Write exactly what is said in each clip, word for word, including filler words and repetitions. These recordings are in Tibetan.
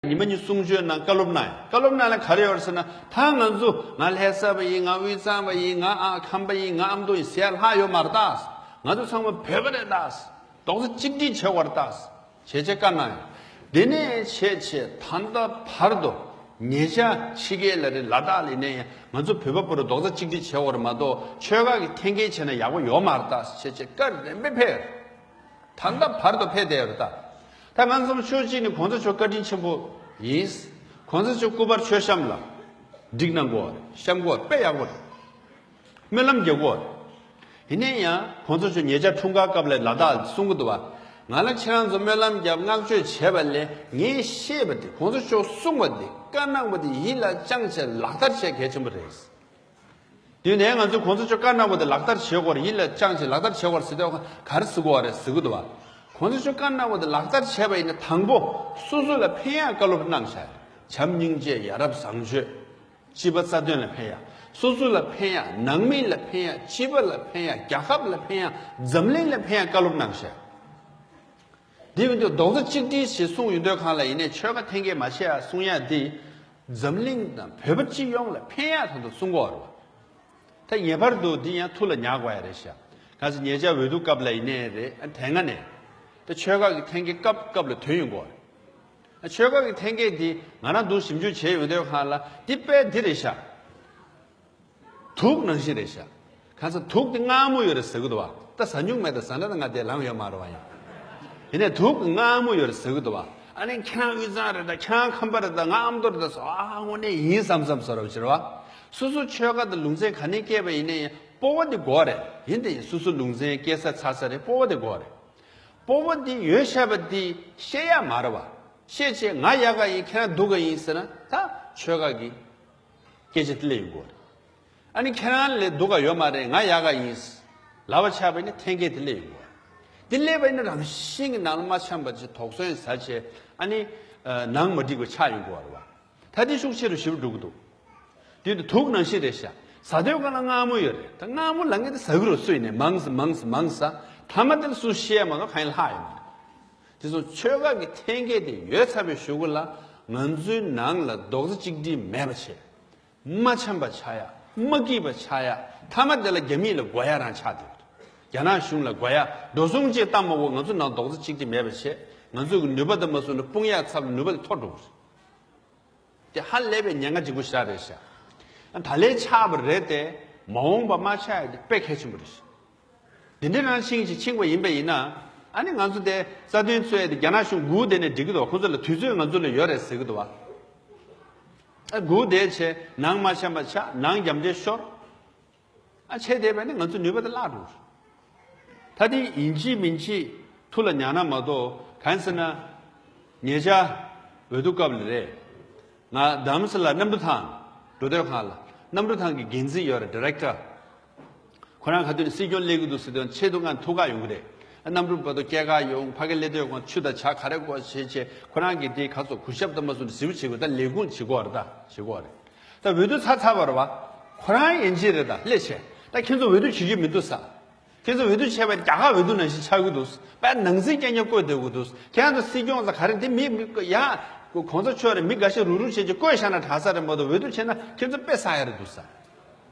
ཉི་མ་གཉིས་གསུང་ཆོས་གནང་། བཀའ་སློབ་གནང་། བཀའ་སློབ་གནང་ལ་ག་རེ་ཡོད་རེད་ཟེར་ན། ད་ང་ཚོ་ང་ལྷ་ས་པ་ཡིན། ང་དབུས་གཙང་པ་ཡིན། ང་ཨ་ཁམས་པ་ཡིན། ང་ཨ་མདོ་ཡིན་ཟེར་ལྷག་ཡོད་མ་རེད་ད། ང་ཚོ་ཚང་མ་བོད་པ་རེད་ད། རྡོག་རྩ་གཅིག་སྒྲིལ་བྱེད་དགོས་རེད་ད། བྱས་བྱས་བཀའ་གནང་ཡོད། དེ་ནས་བྱས་བྱས་ད་ལྟ་བར་དུ་ཉེ་ཆར་ཕྱི་རྒྱལ་ལ་རེད། ལ་དྭགས་ལ་ཡིན་ནའི་ཡང་ང་ཚོ་བོད་པ་བར་དུ་རྡོག་རྩ་གཅིག་སྒྲིལ་བྱེད་དགོས་རེད་མ་གཏོགས། ཆོལ་ཁ་གི་འཐེན་འཁྱེར་བྱས་ན་ཡག་པོ་ཡོད་མ་རེད་ད་བྱས་བྱས་བཀའ་རིམ་པས་ཕེབས་ཡོད་རེད་ད། ད་ལྟ་བར་དུ་ཕེབས་བསྡད་ཡོད་རེད་ད། ད་ང་ཚོ་ཕྱོགས་གཅིག་ནས་གོང་ས་མཆོག་བཀའ་དྲིན་ཆེན་པོ་ཡིན། གོང་ས་མཆོག་སྐུ་པར་མཆོད་བཤམས་ལ་བསྒྲིགས་གནང་གོ་རེད། བཤམས་གོ་རེད། དཔེ་ཡག་པོ་རེད། སྨོན་ལམ་རྒྱག་གོ་རེད། ཡིན་ནའི་ཡང་གོང་ས་མཆོག་ཉེ་ཆར་འཁྲུངས་སྐར་སྐབས་ལ་ལ་དྭགས་གསུང་གི་འདུག་བ། ང་ལ་ཁྱེད་རང་ཚོ་སྨོན་ལམ་རྒྱབ་བསྔགས་བརྗོད་བྱས་པ་ལས། ངས་བཤད་པ་དེ། གོང་ས་མཆོག་གསུངས་པ་དེ། བཀའ་གནང་བ་དེ་ཡིད་ལ་བཅངས་བྱས་ལག་བསྟར་བྱེད་གལ་ཆེན་པོ་རེད། དེ་ནས་ང་ཚོས་གོང་ས་མཆོག་བཀའ་གནང་བ་དེ་ལག་བསྟར་བྱེད་དགོས་རེད། ཡིད་ལ་བཅངས་བྱས་ལག་བསྟར་བྱེད་དགོས་རེད་ཟེར་དུས། ག་རེ་ཟེར་དགོས་རེད་ཟེར་གི་འདུག་བ། གོང་ས་མཆོག་བཀའ་གནང་བ་དེ་ལག་བསྟར་བྱས་པ་ཡིན་ན། དང་པོ་སོ་སོ་ལ་ཕན་ཡག་བཀའ་སློབ་གནང་བཞག་བྱམས་སྙིང་རྗེ། ཡ་རབས་བཟང་སྤྱོད། སྤྱི་པ་རྩ་དོན་ལ་ཕན་ཡག་སོ་སོ་ལ་ཕན་ཡག་ནང་མི་ལ་ཕན་ཡག་སྤྱི་པ་ལ་ཕན་ཡག་རྒྱལ་ཁབ་ལ་ཕན་ཡག་འཛམ་གླིང་ལ་ཕན་ཡག་བཀའ་སློབ་གནང་བཞག་དེ་ཡིན་དུས་རྡོག་རྩ་གཅིག་སྒྲིལ་ཞེས་གསུངས་ཡོང་དུས། གང་ལ་ཡིན་ནའི་ཆོལ་ཁ་འཐེན་འཁྱེར་མ་བྱེད་ཡ་གསུང་ཡ་དེ། འཛམ་གླིང་དང་བོད་པ་སྤྱི་ཡོངས་ལ་ཕན་ཡག་ཐོག་ཏུ་གསུང་གི་ཡོད་རེད་བ། ད་ངེས་པར་དུ་འདི་ཡང་ཐུགས་ལ་ཉར་དགོས་ཡ་རེད་ཤག་ག་ཚོད་ཉེ་ཆར་འོས་བསྡུ་སྐབས་ལ་ཡིན་ནའི་རེད། ཨ་དེ་སྔ་ནས་ད་ཆོལ་ཁ་གི་འཐེན་འཁྱེར་སྐབས་སྐབས་ལ་ཐོན་ཡོང་གི་ཡོད་རེད། ཨ་ཆོལ་ཁ་གི་འཐེན་འཁྱེར་འདི་ང་རང་འདུག་ཞིབ་འཇུག་བྱས་ཡོང་དུས། གང་ལ་འདི་དཔེ་འདི་རེད་ཤག་དུག་ནང་བཞིན་རེད་ཤག་གང་ཟེར་དུག་དེ་མངར་མོ་ཡོད་རེད་ཟེར་གི་འདུག་བ། ད་ཟ་མྱོང་མེད། ད་ཟ་ན་ད་ང་དེ་ལངས་ཡོད་མ་རེད་བ། ཡིན་ཡིན་ནའི་དུག་མངར་མོ་ཡོད་རེད་ཟེར་གི་འདུག་བ། ཨ་ནི་ཁྱེད་རང་དབུས་གཙང་རེད་ད། ཁྱེད་རང་ཁམས་པ་རེད་ད། ང་ཨ་མདོ་རེད་ད་ཟེར། ཨ་དངོས་གནས་ཡིན་བསམ་བསམ་བཟོ་འདྲ་བྱེད་རེད་བ། སོ་སོ་ཆོལ་ཁ་དང་ལུང་ཚན་ག་ནས་སྐྱེས་པ་ཡིན་ནའི་ཡང་སྤོབས་པ་དེ་དགོས་རེད། ཡིན་དེ་ཡིན། སོ་སོ་ལུང་ཚན་སྐྱེས་ས་འཚར་ས་རེད། སྤོབས་པ་དེ་དགོས་རེད། སྤོབས་པ་དེ་ཡོད་བཞག་པ་དེ་བཤད་ཡག་མ་རེད་བ། བཤད་བྱས་ང་ཡག་ག་ཡིན། ཁྱེད་རང་སྡུག་ག་ཡིན་ཟེར་ན། ད་ཆོལ་ཁ་གི་སྐད་ཆ་དེ་སླེབས་ཡོང་གི་ཡོད་རེད། ཨ་ནི་ཁྱེད་རང་ལས་སྡུག་ག་ཡོད་མ་རེད། ང་ཡག་ག་ཡིན་ལབ་པ་ཆགས་པ་ཡིན་ན་འཐེན་འཁྱེར་དེ་སླེབས་ཡོང་གི་ཡོད་རེད། དེ་སླེབས་པ་ཡིན་ན་རང་བཞིན་གྱི་ནང་ལ་མ་འཆམ་པ་བྱས། དོགས་ཟོན་ཟ་བྱས། ཨ་ནི་ཨ་ནང་མ་འགྲིག་པ་ཆགས་ཡོང་གི་ཡོད་རེད་བ། ད་དེ་ཤུགས་ཆེ་རུ་ཞེ་པོ་འགྲོ་གི་འདུག་དེ་དུ་དུག་ནང་བཞིན་རེད་ཤག་ཟ་དུས་གང་ལ་མངར་མོ་ཡོད་རེད། ད་མངར་མོ་ལ་ངས་དེ་ཟ་གི་རེད། སུ་ཡིན་ནའི་མང་ཟ་མང་ཟ་མང་ཟ། མཐའ་མ་དེ་ལ་སུ་བཤད་མ་གཏོགས་གང་ཡིན་ལྷག་ཡོད་མ་རེད། དེ་ཚོ་ཆོལ་ཁ་གི་འཐེན་འཁྱེར་དེ་ཡོད་ཚར་བའི་གཞུག་གུ་ལ་ང་ཚོའི་ནང་ལ་རྡོག་རྩ་གཅིག་སྒྲིལ་མེད་པ་བྱས། མ་འཆམ་པ་ཆགས་ཡ། མ་སྐྱིད་པ་ཆགས་ཡ། མཐའ་མ་དེ་ལ་རྒྱ་མི་ལ་དགོས་ཡ་རང་ཆགས་འདུག་རྒྱ་ནག་གཞུང་ལ་དགོས་ཡ། འགྲོ་སོང་ཅིག་བཏང་མ་དགོས། ང་ཚོ་ནང་རྡོག་རྩ་གཅིག་སྒྲིལ་མེད་པ་བྱས། ང་ཚོ་གི་ནུས་པ་དེ་མ་བཟུང་ན་དཔུང་ཡག་ཚབ་ལ་ནུས་པ་དེ་མཐོ་འགྲོ་གི་རེད། དེ་ཧ་ལས་པའི་ཉེན་ཁ་ལྗིད་པོ་ཞེ་དྲག་རེད་ཤག་ད་ལས་ཆགས་པ་རེད་དེ། མ་འོངས་པ་མ་ཆགས་ཡ་དེ་དཔེ་གལ་ཆེན་པོ་རེད་ཤག་དེ་འདྲའི་རང་ཕྱིན་ཅིག་ཕྱིན་པ་ཡིན་པ་ཡིན་ན། ཨ་ནི་ང་ཚོ་དེ་རྩ་དོན་རྩོད་ཡ་དེ་རྒྱ་ནག་གཞུང་སྒུག་བསྡད་ནས་འགྲིག་གི་འདུག་ཁོང་ཚོ་ལ་དུས་ཚོད་ང་ཚོ་ལ་ཡོད་རེད་ཟེར་གི་འདུག་བ། ཨ་སྒུག་བསྡད་བྱས་ནང་མ་འཆམ་པ་ཆགས། ནང་རྒྱ་འདྲེ་ཤོར། ཨ་བྱས་བསྡད་པ་ནི་ང་ཚོ་ནུས་པ་དེ་བརླག་འགྲོ། ད་དེ་ཡིན་གཅིག་མིན་གཅིག་ཐུགས་ལ་ཉར་ན་མ་གཏོགས། གང་ཟེར་ན། ཉེ་ཆར་འོས་བསྡུ་སྐབས་ལ་རེད། ང་རྡ་རམ་ས་ལ་གནམ་གྲུ་ཐང་། འགྲོ་སྡོད་ཁང་ལ་གནམ་གྲུ་ཐང་གི་འགན་འཛིན་ཡོད་རེད། ཌི་རེག་ཊར། ཁོ་རང་ག་དུས་ནས་སྲིད་སྐྱོང་སླེབས་ཀྱི་འདུག་ཟེར་དུས་ཆེད་དུ་ང་ཐུག་ག་ཡོང་གི་རེད། ཨ་གནམ་གྲུ་བར་དུ་སྐྱེལ་ག་ཡོང་། ཕ་གི་སླེབས་དུས་ཁོང་ཆུ་དང་ཇ་ག་རེ་དགོས་བྱས་བྱས། ཁོ་རང་གིས་དེ་ག་ཚོད་གུས་ཞབས་དང་མ་སོང་ནས་གཟིགས་པ་བྱེད་དགོས། ད་ལས་ཁུངས་བྱེད་དགོས་རེད། ད་བྱེད་དགོས་རེད། ད་འོས་བསྡུ་ཚར་ཚར་བ་རེད་བ། ཁོ་རང་ཡན་ཆད་རེད། ད་སླེབས་བྱས། ད་ཁྱེད་ཚོ་འོས་བསྡུ་བྱེད་རྒྱུ་མི་འདུག་ས། ཁྱེད་ཚོ་འོས་བསྡུ་བྱས་པ་རྒྱ་གར་འོས་བསྡུ་ནང་བཞིན་ཆགས་ཀྱི་འདུག་དཔེ་ནང་སྲིད་རྐྱང་རྐྱང་བསྐོས་བསྡད་ཀྱི་འདུག་ཁྱེད་རང་ཚོ་སྲིད་སྐྱོང་ས་ག་རེ་དེ་མི་མི་ཡ། གོང་ས་མཆོག་རེད། མི་འགའ་ཤས་རུག་རུག་བྱས་ཀྱི་བསྐོས་བཞག་ན་དྲག་ས་རེད་མ་གཏོགས། འོས་བསྡུ་བྱས་ན་ཁྱེད་ཚོ་དཔེ་བསགས་ཡ་རེད་འདུག་ས།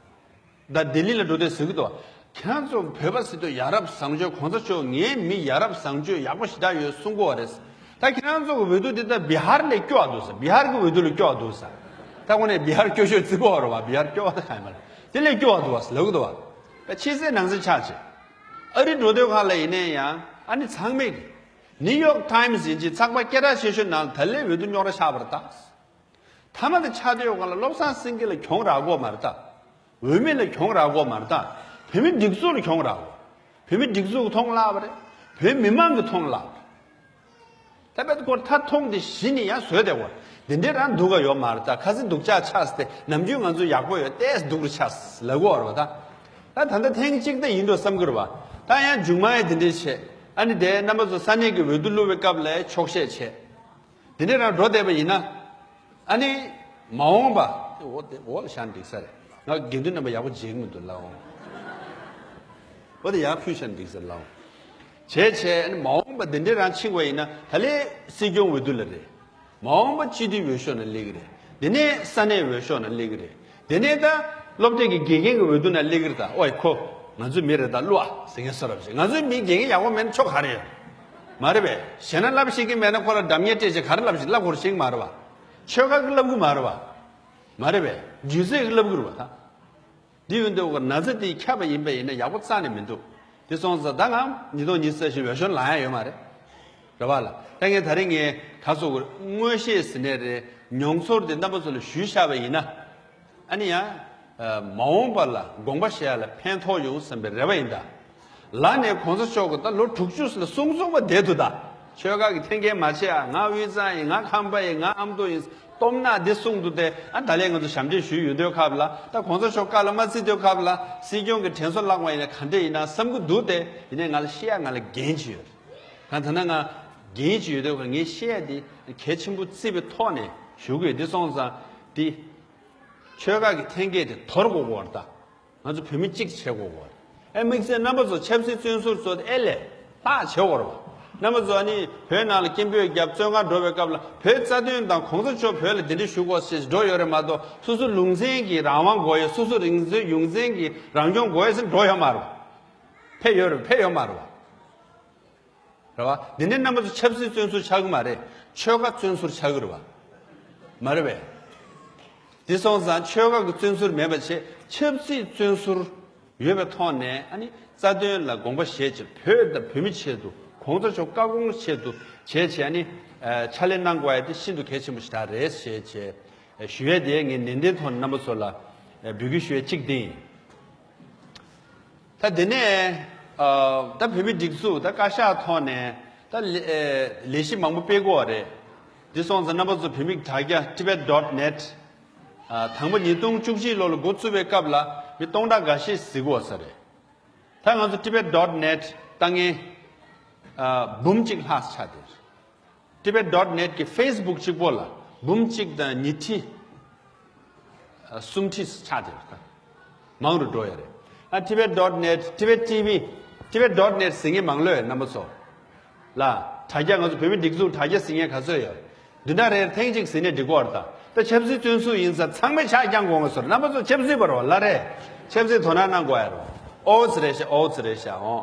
ད་ལྡི་ལི་ལ་འགྲོ་དུས་ཟེར་གྱི་འདུག་ཁྱེད་རང་ཚོ་བོད་པ་ཟེར་དུས་ཡ་རབས་བཟང་སྤྱོད། གོང་ས་མཆོག་ངའི་མི་ཡ་རབས་བཟང་སྤྱོད་ཡག་པོ་ཞེ་དྲག་ཡོད་གསུང་གི་ཡོད་རེད། ད་ཁྱེད་རང་ཚོ་གི་འོས་བསྡུ་འདི་ད་བི་ཧར་ལས་སྐྱོ་བ་འདུག་ས། བི་ཧར་གི་འོས་བསྡུ་ལས་སྐྱོ་བ་འདུག་ས། ད་དངོས་གནས་བི་ཧར་སྐྱོ་ཤོས་བརྩི་གི་ཡོད་རེད་བ། བི་ཧར་སྐྱོ་བ་ད་གང་ཡིན་མ་རེད། དེ་ལས་སྐྱོ་བ་འདུག་བ་ལབ་གི་འདུག་བ། ད་ཕྱི་གསལ་ནང་གསལ་ཆགས་བྱས། ཨ་རི་འགྲོ་དུས་ཁ་ལ་ཡིན་ནའི་ཡང་ཨ་ནི་ཚང་མས་ཀྱི་ནིའུ་ཡོག་ཊའིམ་སི་ཡིན་གཅིག་ཚགས་པར་སྐད་གྲགས་ཆེ་ཤོས་ནང་ད་ལས་འོས་བསྡུ་རྙོག་དྲ་ཆགས་པ་རེད་ད། མཐའ་མ་དེ་ཆགས་དུས་སྒང་ལ་བློ་བཟང་སེང་གེ་ལ་གྱོང་རག་གི་ཡོད་མ་རེད་ད། འོས་མི་ལ་གྱོང་རག་གི་ཡོད་མ་རེད་ད། བོད་མི་སྒྲིག་འཛུགས་ལ་གྱོང་རག་གི་ཡོད། བོད་མི་སྒྲིག་འཛུགས་ཀྱིས་མཐོང་བརླག་པ་རེད། བོད་མི་མང་གིས་མཐོང་བརླག་པ་རེད། ད་དཔེ་སྐོར་ད་མཐོང་དེ་གཞི་ནས་ཡང་བཟོས་བསྡད་ཡོད། འདི་འདྲའི་རང་སྡུག་ག་ཡོད་མ་རེད་ད། ཁ་སང་སྡུག་ཅག་ཆགས་ཏེ་ནམ་རྒྱུན་ང་ཚོ་ཡག་པོ་ཡོད་ཏེ་སྡུག་རུ་ཆགས་ལབ་གི་ཡོད་རེད་བ་ད། ད་ད་ལྟ་ཐེངས་གཅིག་ད་ཡིན་འགྲོ་བསམ་གི་རེད་བ། ད་ཡང་མཇུག་མ་ཡང་འདི་འདྲའི་བྱས། ཨ་ནི་དེ་རྣམ་པ་ཚོ་ས་གནས་ཀྱི་འོས་བསྡུ་བླུག་པའི་སྐབས་ལ་འཁྱོག་བཤད་བྱས། དེ་འདྲའི་རང་འགྲོ་བསྡད་པ་ཡིན་ན། ཨ་ནི་མ་འོངས་པ། འོ་དེ་འོ་ལ་བཞག་འགྲིག་ས་རེད། ང་དགེ་འདུན་རྣམ་པ་ཡག་པོ་མཇལ་གི་མི་འདུག་ལགས་འོང་། འོ་དེ་ཡར་ཕུལ་བཞག་འགྲིག་ས་ལགས་འོང་། བྱས་བྱས་ཨ་ནི་མ་འོངས་པ་དེ་འདྲའི་རང་ཕྱིན་པ་ཡིན་ན། ད་ལས་སྲིད་སྐྱོང་འོས་བསྡུ་ལ་རེད། མ་འོངས་པ་སྤྱི་འཐུས་འོས་ཤོག་ནང་སླེབས་ཀྱི་རེད། དེ་ནས་ས་གནས་འོས་ཤོག་ནང་སླེབས་ཀྱི་རེད། དེ་ནས་ད་སློབ་གྲྭའི་གི་དགེ་རྒན་གྱི་འོས་བསྡུ་ནང་སླེབས་ཀྱི་རེད། ད་ཨོའི་ཁོ་ང་ཚོའི་མི་རེད། ད་བླུག་ཨ་ཟེར་མཁན་བཟོ་འདྲ་བྱས། ང་ཚོའི་མི་དགེ་རྒན་ཡག་པོ་མེད་ན་ཆོ་ག་རེ་ཡོད། མ་རེད་པས། གཞན་ན་བསླབ་ཤེས་ཀྱི་མེད་ན་ཁོ་ལ་སྒྲ་སྙན་སྤྲད་བྱས་ག་རེ་བསླབ་ཤེས། བསླབ་དགོས་ཤེས་ཀྱི་མ་རེད་པ། ཆོལ་ཁ་གི་བསླབ་གི་མ་རེད་པ། མ་རེད་པས། རྒྱུ་མཚན་གྱི་བསླབ་གི་རེད་པ་ད། འདི་ཡོད་འདོད་ཀྱི་ན་ཚ་འདི་ཁྱབ་པ་ཡིན་པ་ཡིན་ན་ཡག་པོ་རྩ་ནས་མི་འདུག་དེ་སོང་ཙང་ད་ང་ཉིས་སྟོང་ཉི་ཤུ་རྩ་བཞི་འོས་ཤོག་ལངས་ཡ་ཡོད་མ་རེད། རེད་པ་ལ། ད་ངས་ད་རིང་ངས་ག་ཚོད་མངོན་ཤེས་ཟིན་ནས་རེད། མྱོང་ཚོར་དེ་རྣམ་པ་ཚོ་ལ་ཞུས་བཞག་པ་ཡིན་ན། ཨ་ནི་ཡང་། མ་འོངས་པ་ལ་དགོངས་པ་བཞེས་ཡ་ལ་ཕན་ཐོགས་ཡོང་བསམ་པའི་རེ་བ་ཡིན་ད། ལར་ནས་གོང་ས་མཆོག་གིས་ད་ལོ་དྲུག་ཅུ་ལ་གསུང་གསུང་བ་བསྡད་འདུག་ད། ཆོལ་ཁ་གི་འཐེན་འཁྱེར་མ་བྱེད་ཨ། ང་དབུས་གཙང་ཡིན། ང་ཁམས་པ་ཡིན། ང་ཨ་མདོ་ཡིན། སྟོབས་ན་འདི་གསུང་འདུག་སྟེ། ཨ་ད་ལས་ང་ཚོ་ཞབས་འདྲེན་ཞུས་ཡོད་དུས་སྐབས་ལ། ད་གོང་ས་མཆོག་བཀའ་ལ་མ་བརྩི་དུས་སྐབས་ལ་སྲིད་སྐྱོང་གི་དྲན་གསོ་བརླག་པ་ཡིན་ན་ག་འདྲ་ཡིན་ན་བསམ་གྱི་འདུག་སྟེ། ཡིན་ནའི་ང་ལ་བཤད་ཡ་ང་ལ་འགན་ཅིག་ཡོད་རེད། གང་ལྟར་ན་ང་འགན་ཅིག་ཡོད་དུས་ཁར་ངས་བཤད་ཡ་འདི་གལ་ཆེན་པོ་བརྩི་བའི་ཐོག་ནས་ཞུ་གི་ཡོད། འདི་སོང་ཙང་འདི་ཆོལ་ཁ་གི་འཐེན་འཁྱེར་དེ་དོར་དགོས་ཀྱི་ཡོད་རེད་ད། ང་ཚོ་བོད་མི་གཅིག་བྱེད་དགོས་ཀྱི་ཡོད་རེད། ཨེ་དམིགས་བསལ་རྣམ་པ་ཚོ་ཆབ་སྲིད་བཙོན་ཟུར་ཚོ་དེ་ཨེ་ལས་ལྷག་བྱེད་དགོས་རེད་པ། རྣམ་པ་ཚོ་ཨ་ནི་བོད་ནང་ལ་སྐད་འབོད་བརྒྱབ་བཙོན་ཁང་འགྲོ་བའི་སྐབས་ལ་བོད་རྩ་དོན་དང་གོང་ས་མཆོག་བོད་ལ་གདན་འདྲེན་ཞུ་དགོས་ཞེས་འགྲོ་ཡོད་རེད་མ་གཏོགས། སོ་སོ་ལུང་ཚན་གྱི་རང་དབང་དགོས་ཡོད། སོ་སོ་རིང་ཚོའི་ཡུང་ཚན་གྱི་རང་སྐྱོང་དགོས་ཡོད་ཟེར་འགྲོ་ཡོད་མ་རེད་པ། ཕེབས་ཡོད་རེད། ཕེབས་ཡོད་མ་རེད་པ། རེད་པ། འདི་ནས་རྣམ་པ་ཚོ་ཆབ་སྲིད་བཙོན་ཟུར་ཆགས་ཀྱི་མ་རེད། ཆོལ་ཁ་བཙོན་ཟུར་ཆགས་ཀྱི་རེད་པ། མ་རེད་པས། དེ་སོང་ཙང་ཆོལ་ཁ་གི་བཙོན་ཟུར་མེད་པ་བྱས། ཆབ་སྲིད་བཙོན་ཟུར་ཡོད་པའི་ཐོག་ནས་ཨ་ནི་རྩ་དོན་ལ་དགོངས་པ་བཞེས་བྱས། བོད་དང་བོད་མི་ཆེད་དུ། གོང་ས་མཆོག་བཀའ་དགོངས་ཆེད་དུ་བྱས་བྱས་ཨ་ནི་ཕྱག་ལས་གནང་དགོས་ཡ་དེ་ཤིན་ཏུ་གལ་ཆེན་པོ་ཞིག་ད་རེད་ཞེས་བྱས་ཞུ་ཡས་དེ་ངས་ནན་ཏན་ཐོག་ནས་རྣམ་པ་ཚོ་ལ་འབོད་སྐུལ་ཞུ་ཡས་གཅིག་དེ་ཡིན། ད་དེ་ནས་ཨ་ད་བོད་མིའི་སྒྲིག་འཛུགས་ད་བཀའ་ཤག་ཐོག་ནས་ད་ལས་ཨེ་ལས་གཞི་མང་པོ་སྤེལ་དགོས་པ་རེད། འདི་སོང་ཙང་རྣམ་པ་ཚོ་བོད་མིའི་དྲ་རྒྱ་tibet dot net ཨ་དང་པོ་ཉིས་སྟོང་བཅུ་གཅིག་ལོ་ལ་འགོ་བཙུགས་པའི་སྐབས་ལ་མི་སྟོང་ཕྲག་འགའ་ཤས་གཟིགས་ཡོད་ས་རེད། ད་ང་ཚོ་tibet dot net ལྟ་མཁན་ཨ་འབུམ་གཅིག་ལྷག་ཆགས་བསྡད། tibet dot net གི་Facebook གཅིག་པོ་ལ་འབུམ་གཅིག་དང་ཉིས་ཁྲི་ཨ་སུམ་ཁྲི་ཆགས་བསྡད་ཡོད། མང་རུ་འགྲོ་ཡོད་རེད། ཨ་tibet dot net, Tibet T V, tibet dot net ཟེར་མཁན་མང་ལོས་རྣམ་པ་ཚོ་ལ། དྲ་རྒྱ་ང་ཚོ་བོད་མི་སྒྲིག་འཛུགས་དྲ་རྒྱ་ཟེར་མཁན་ག་ཚོད་ཡོད། བདུན་ཕྲག་རེར་ཐེངས་གཅིག་ཟིན་ནས་འགྲིག་གི་ཡོད་རེད་ད། ད་ཆབ་སྲིད་བཙོན་ཟུར་ཡིན་ཙང་ཚང་མས་ཕྱག་བརྐྱང་དགོས་ངེས་སོ། རྣམ་པ་ཚོ་ཆབ་སྲིད་པ་རེད་པ། ལ་རེད། ཆབ་སྲིད་དོ་སྣང་གནང་དགོས་ཡ་རེད། ཨོ་ཙི་རེད་ཤག་ཨོ་ཙི་རེད་ཤག་ཨོ།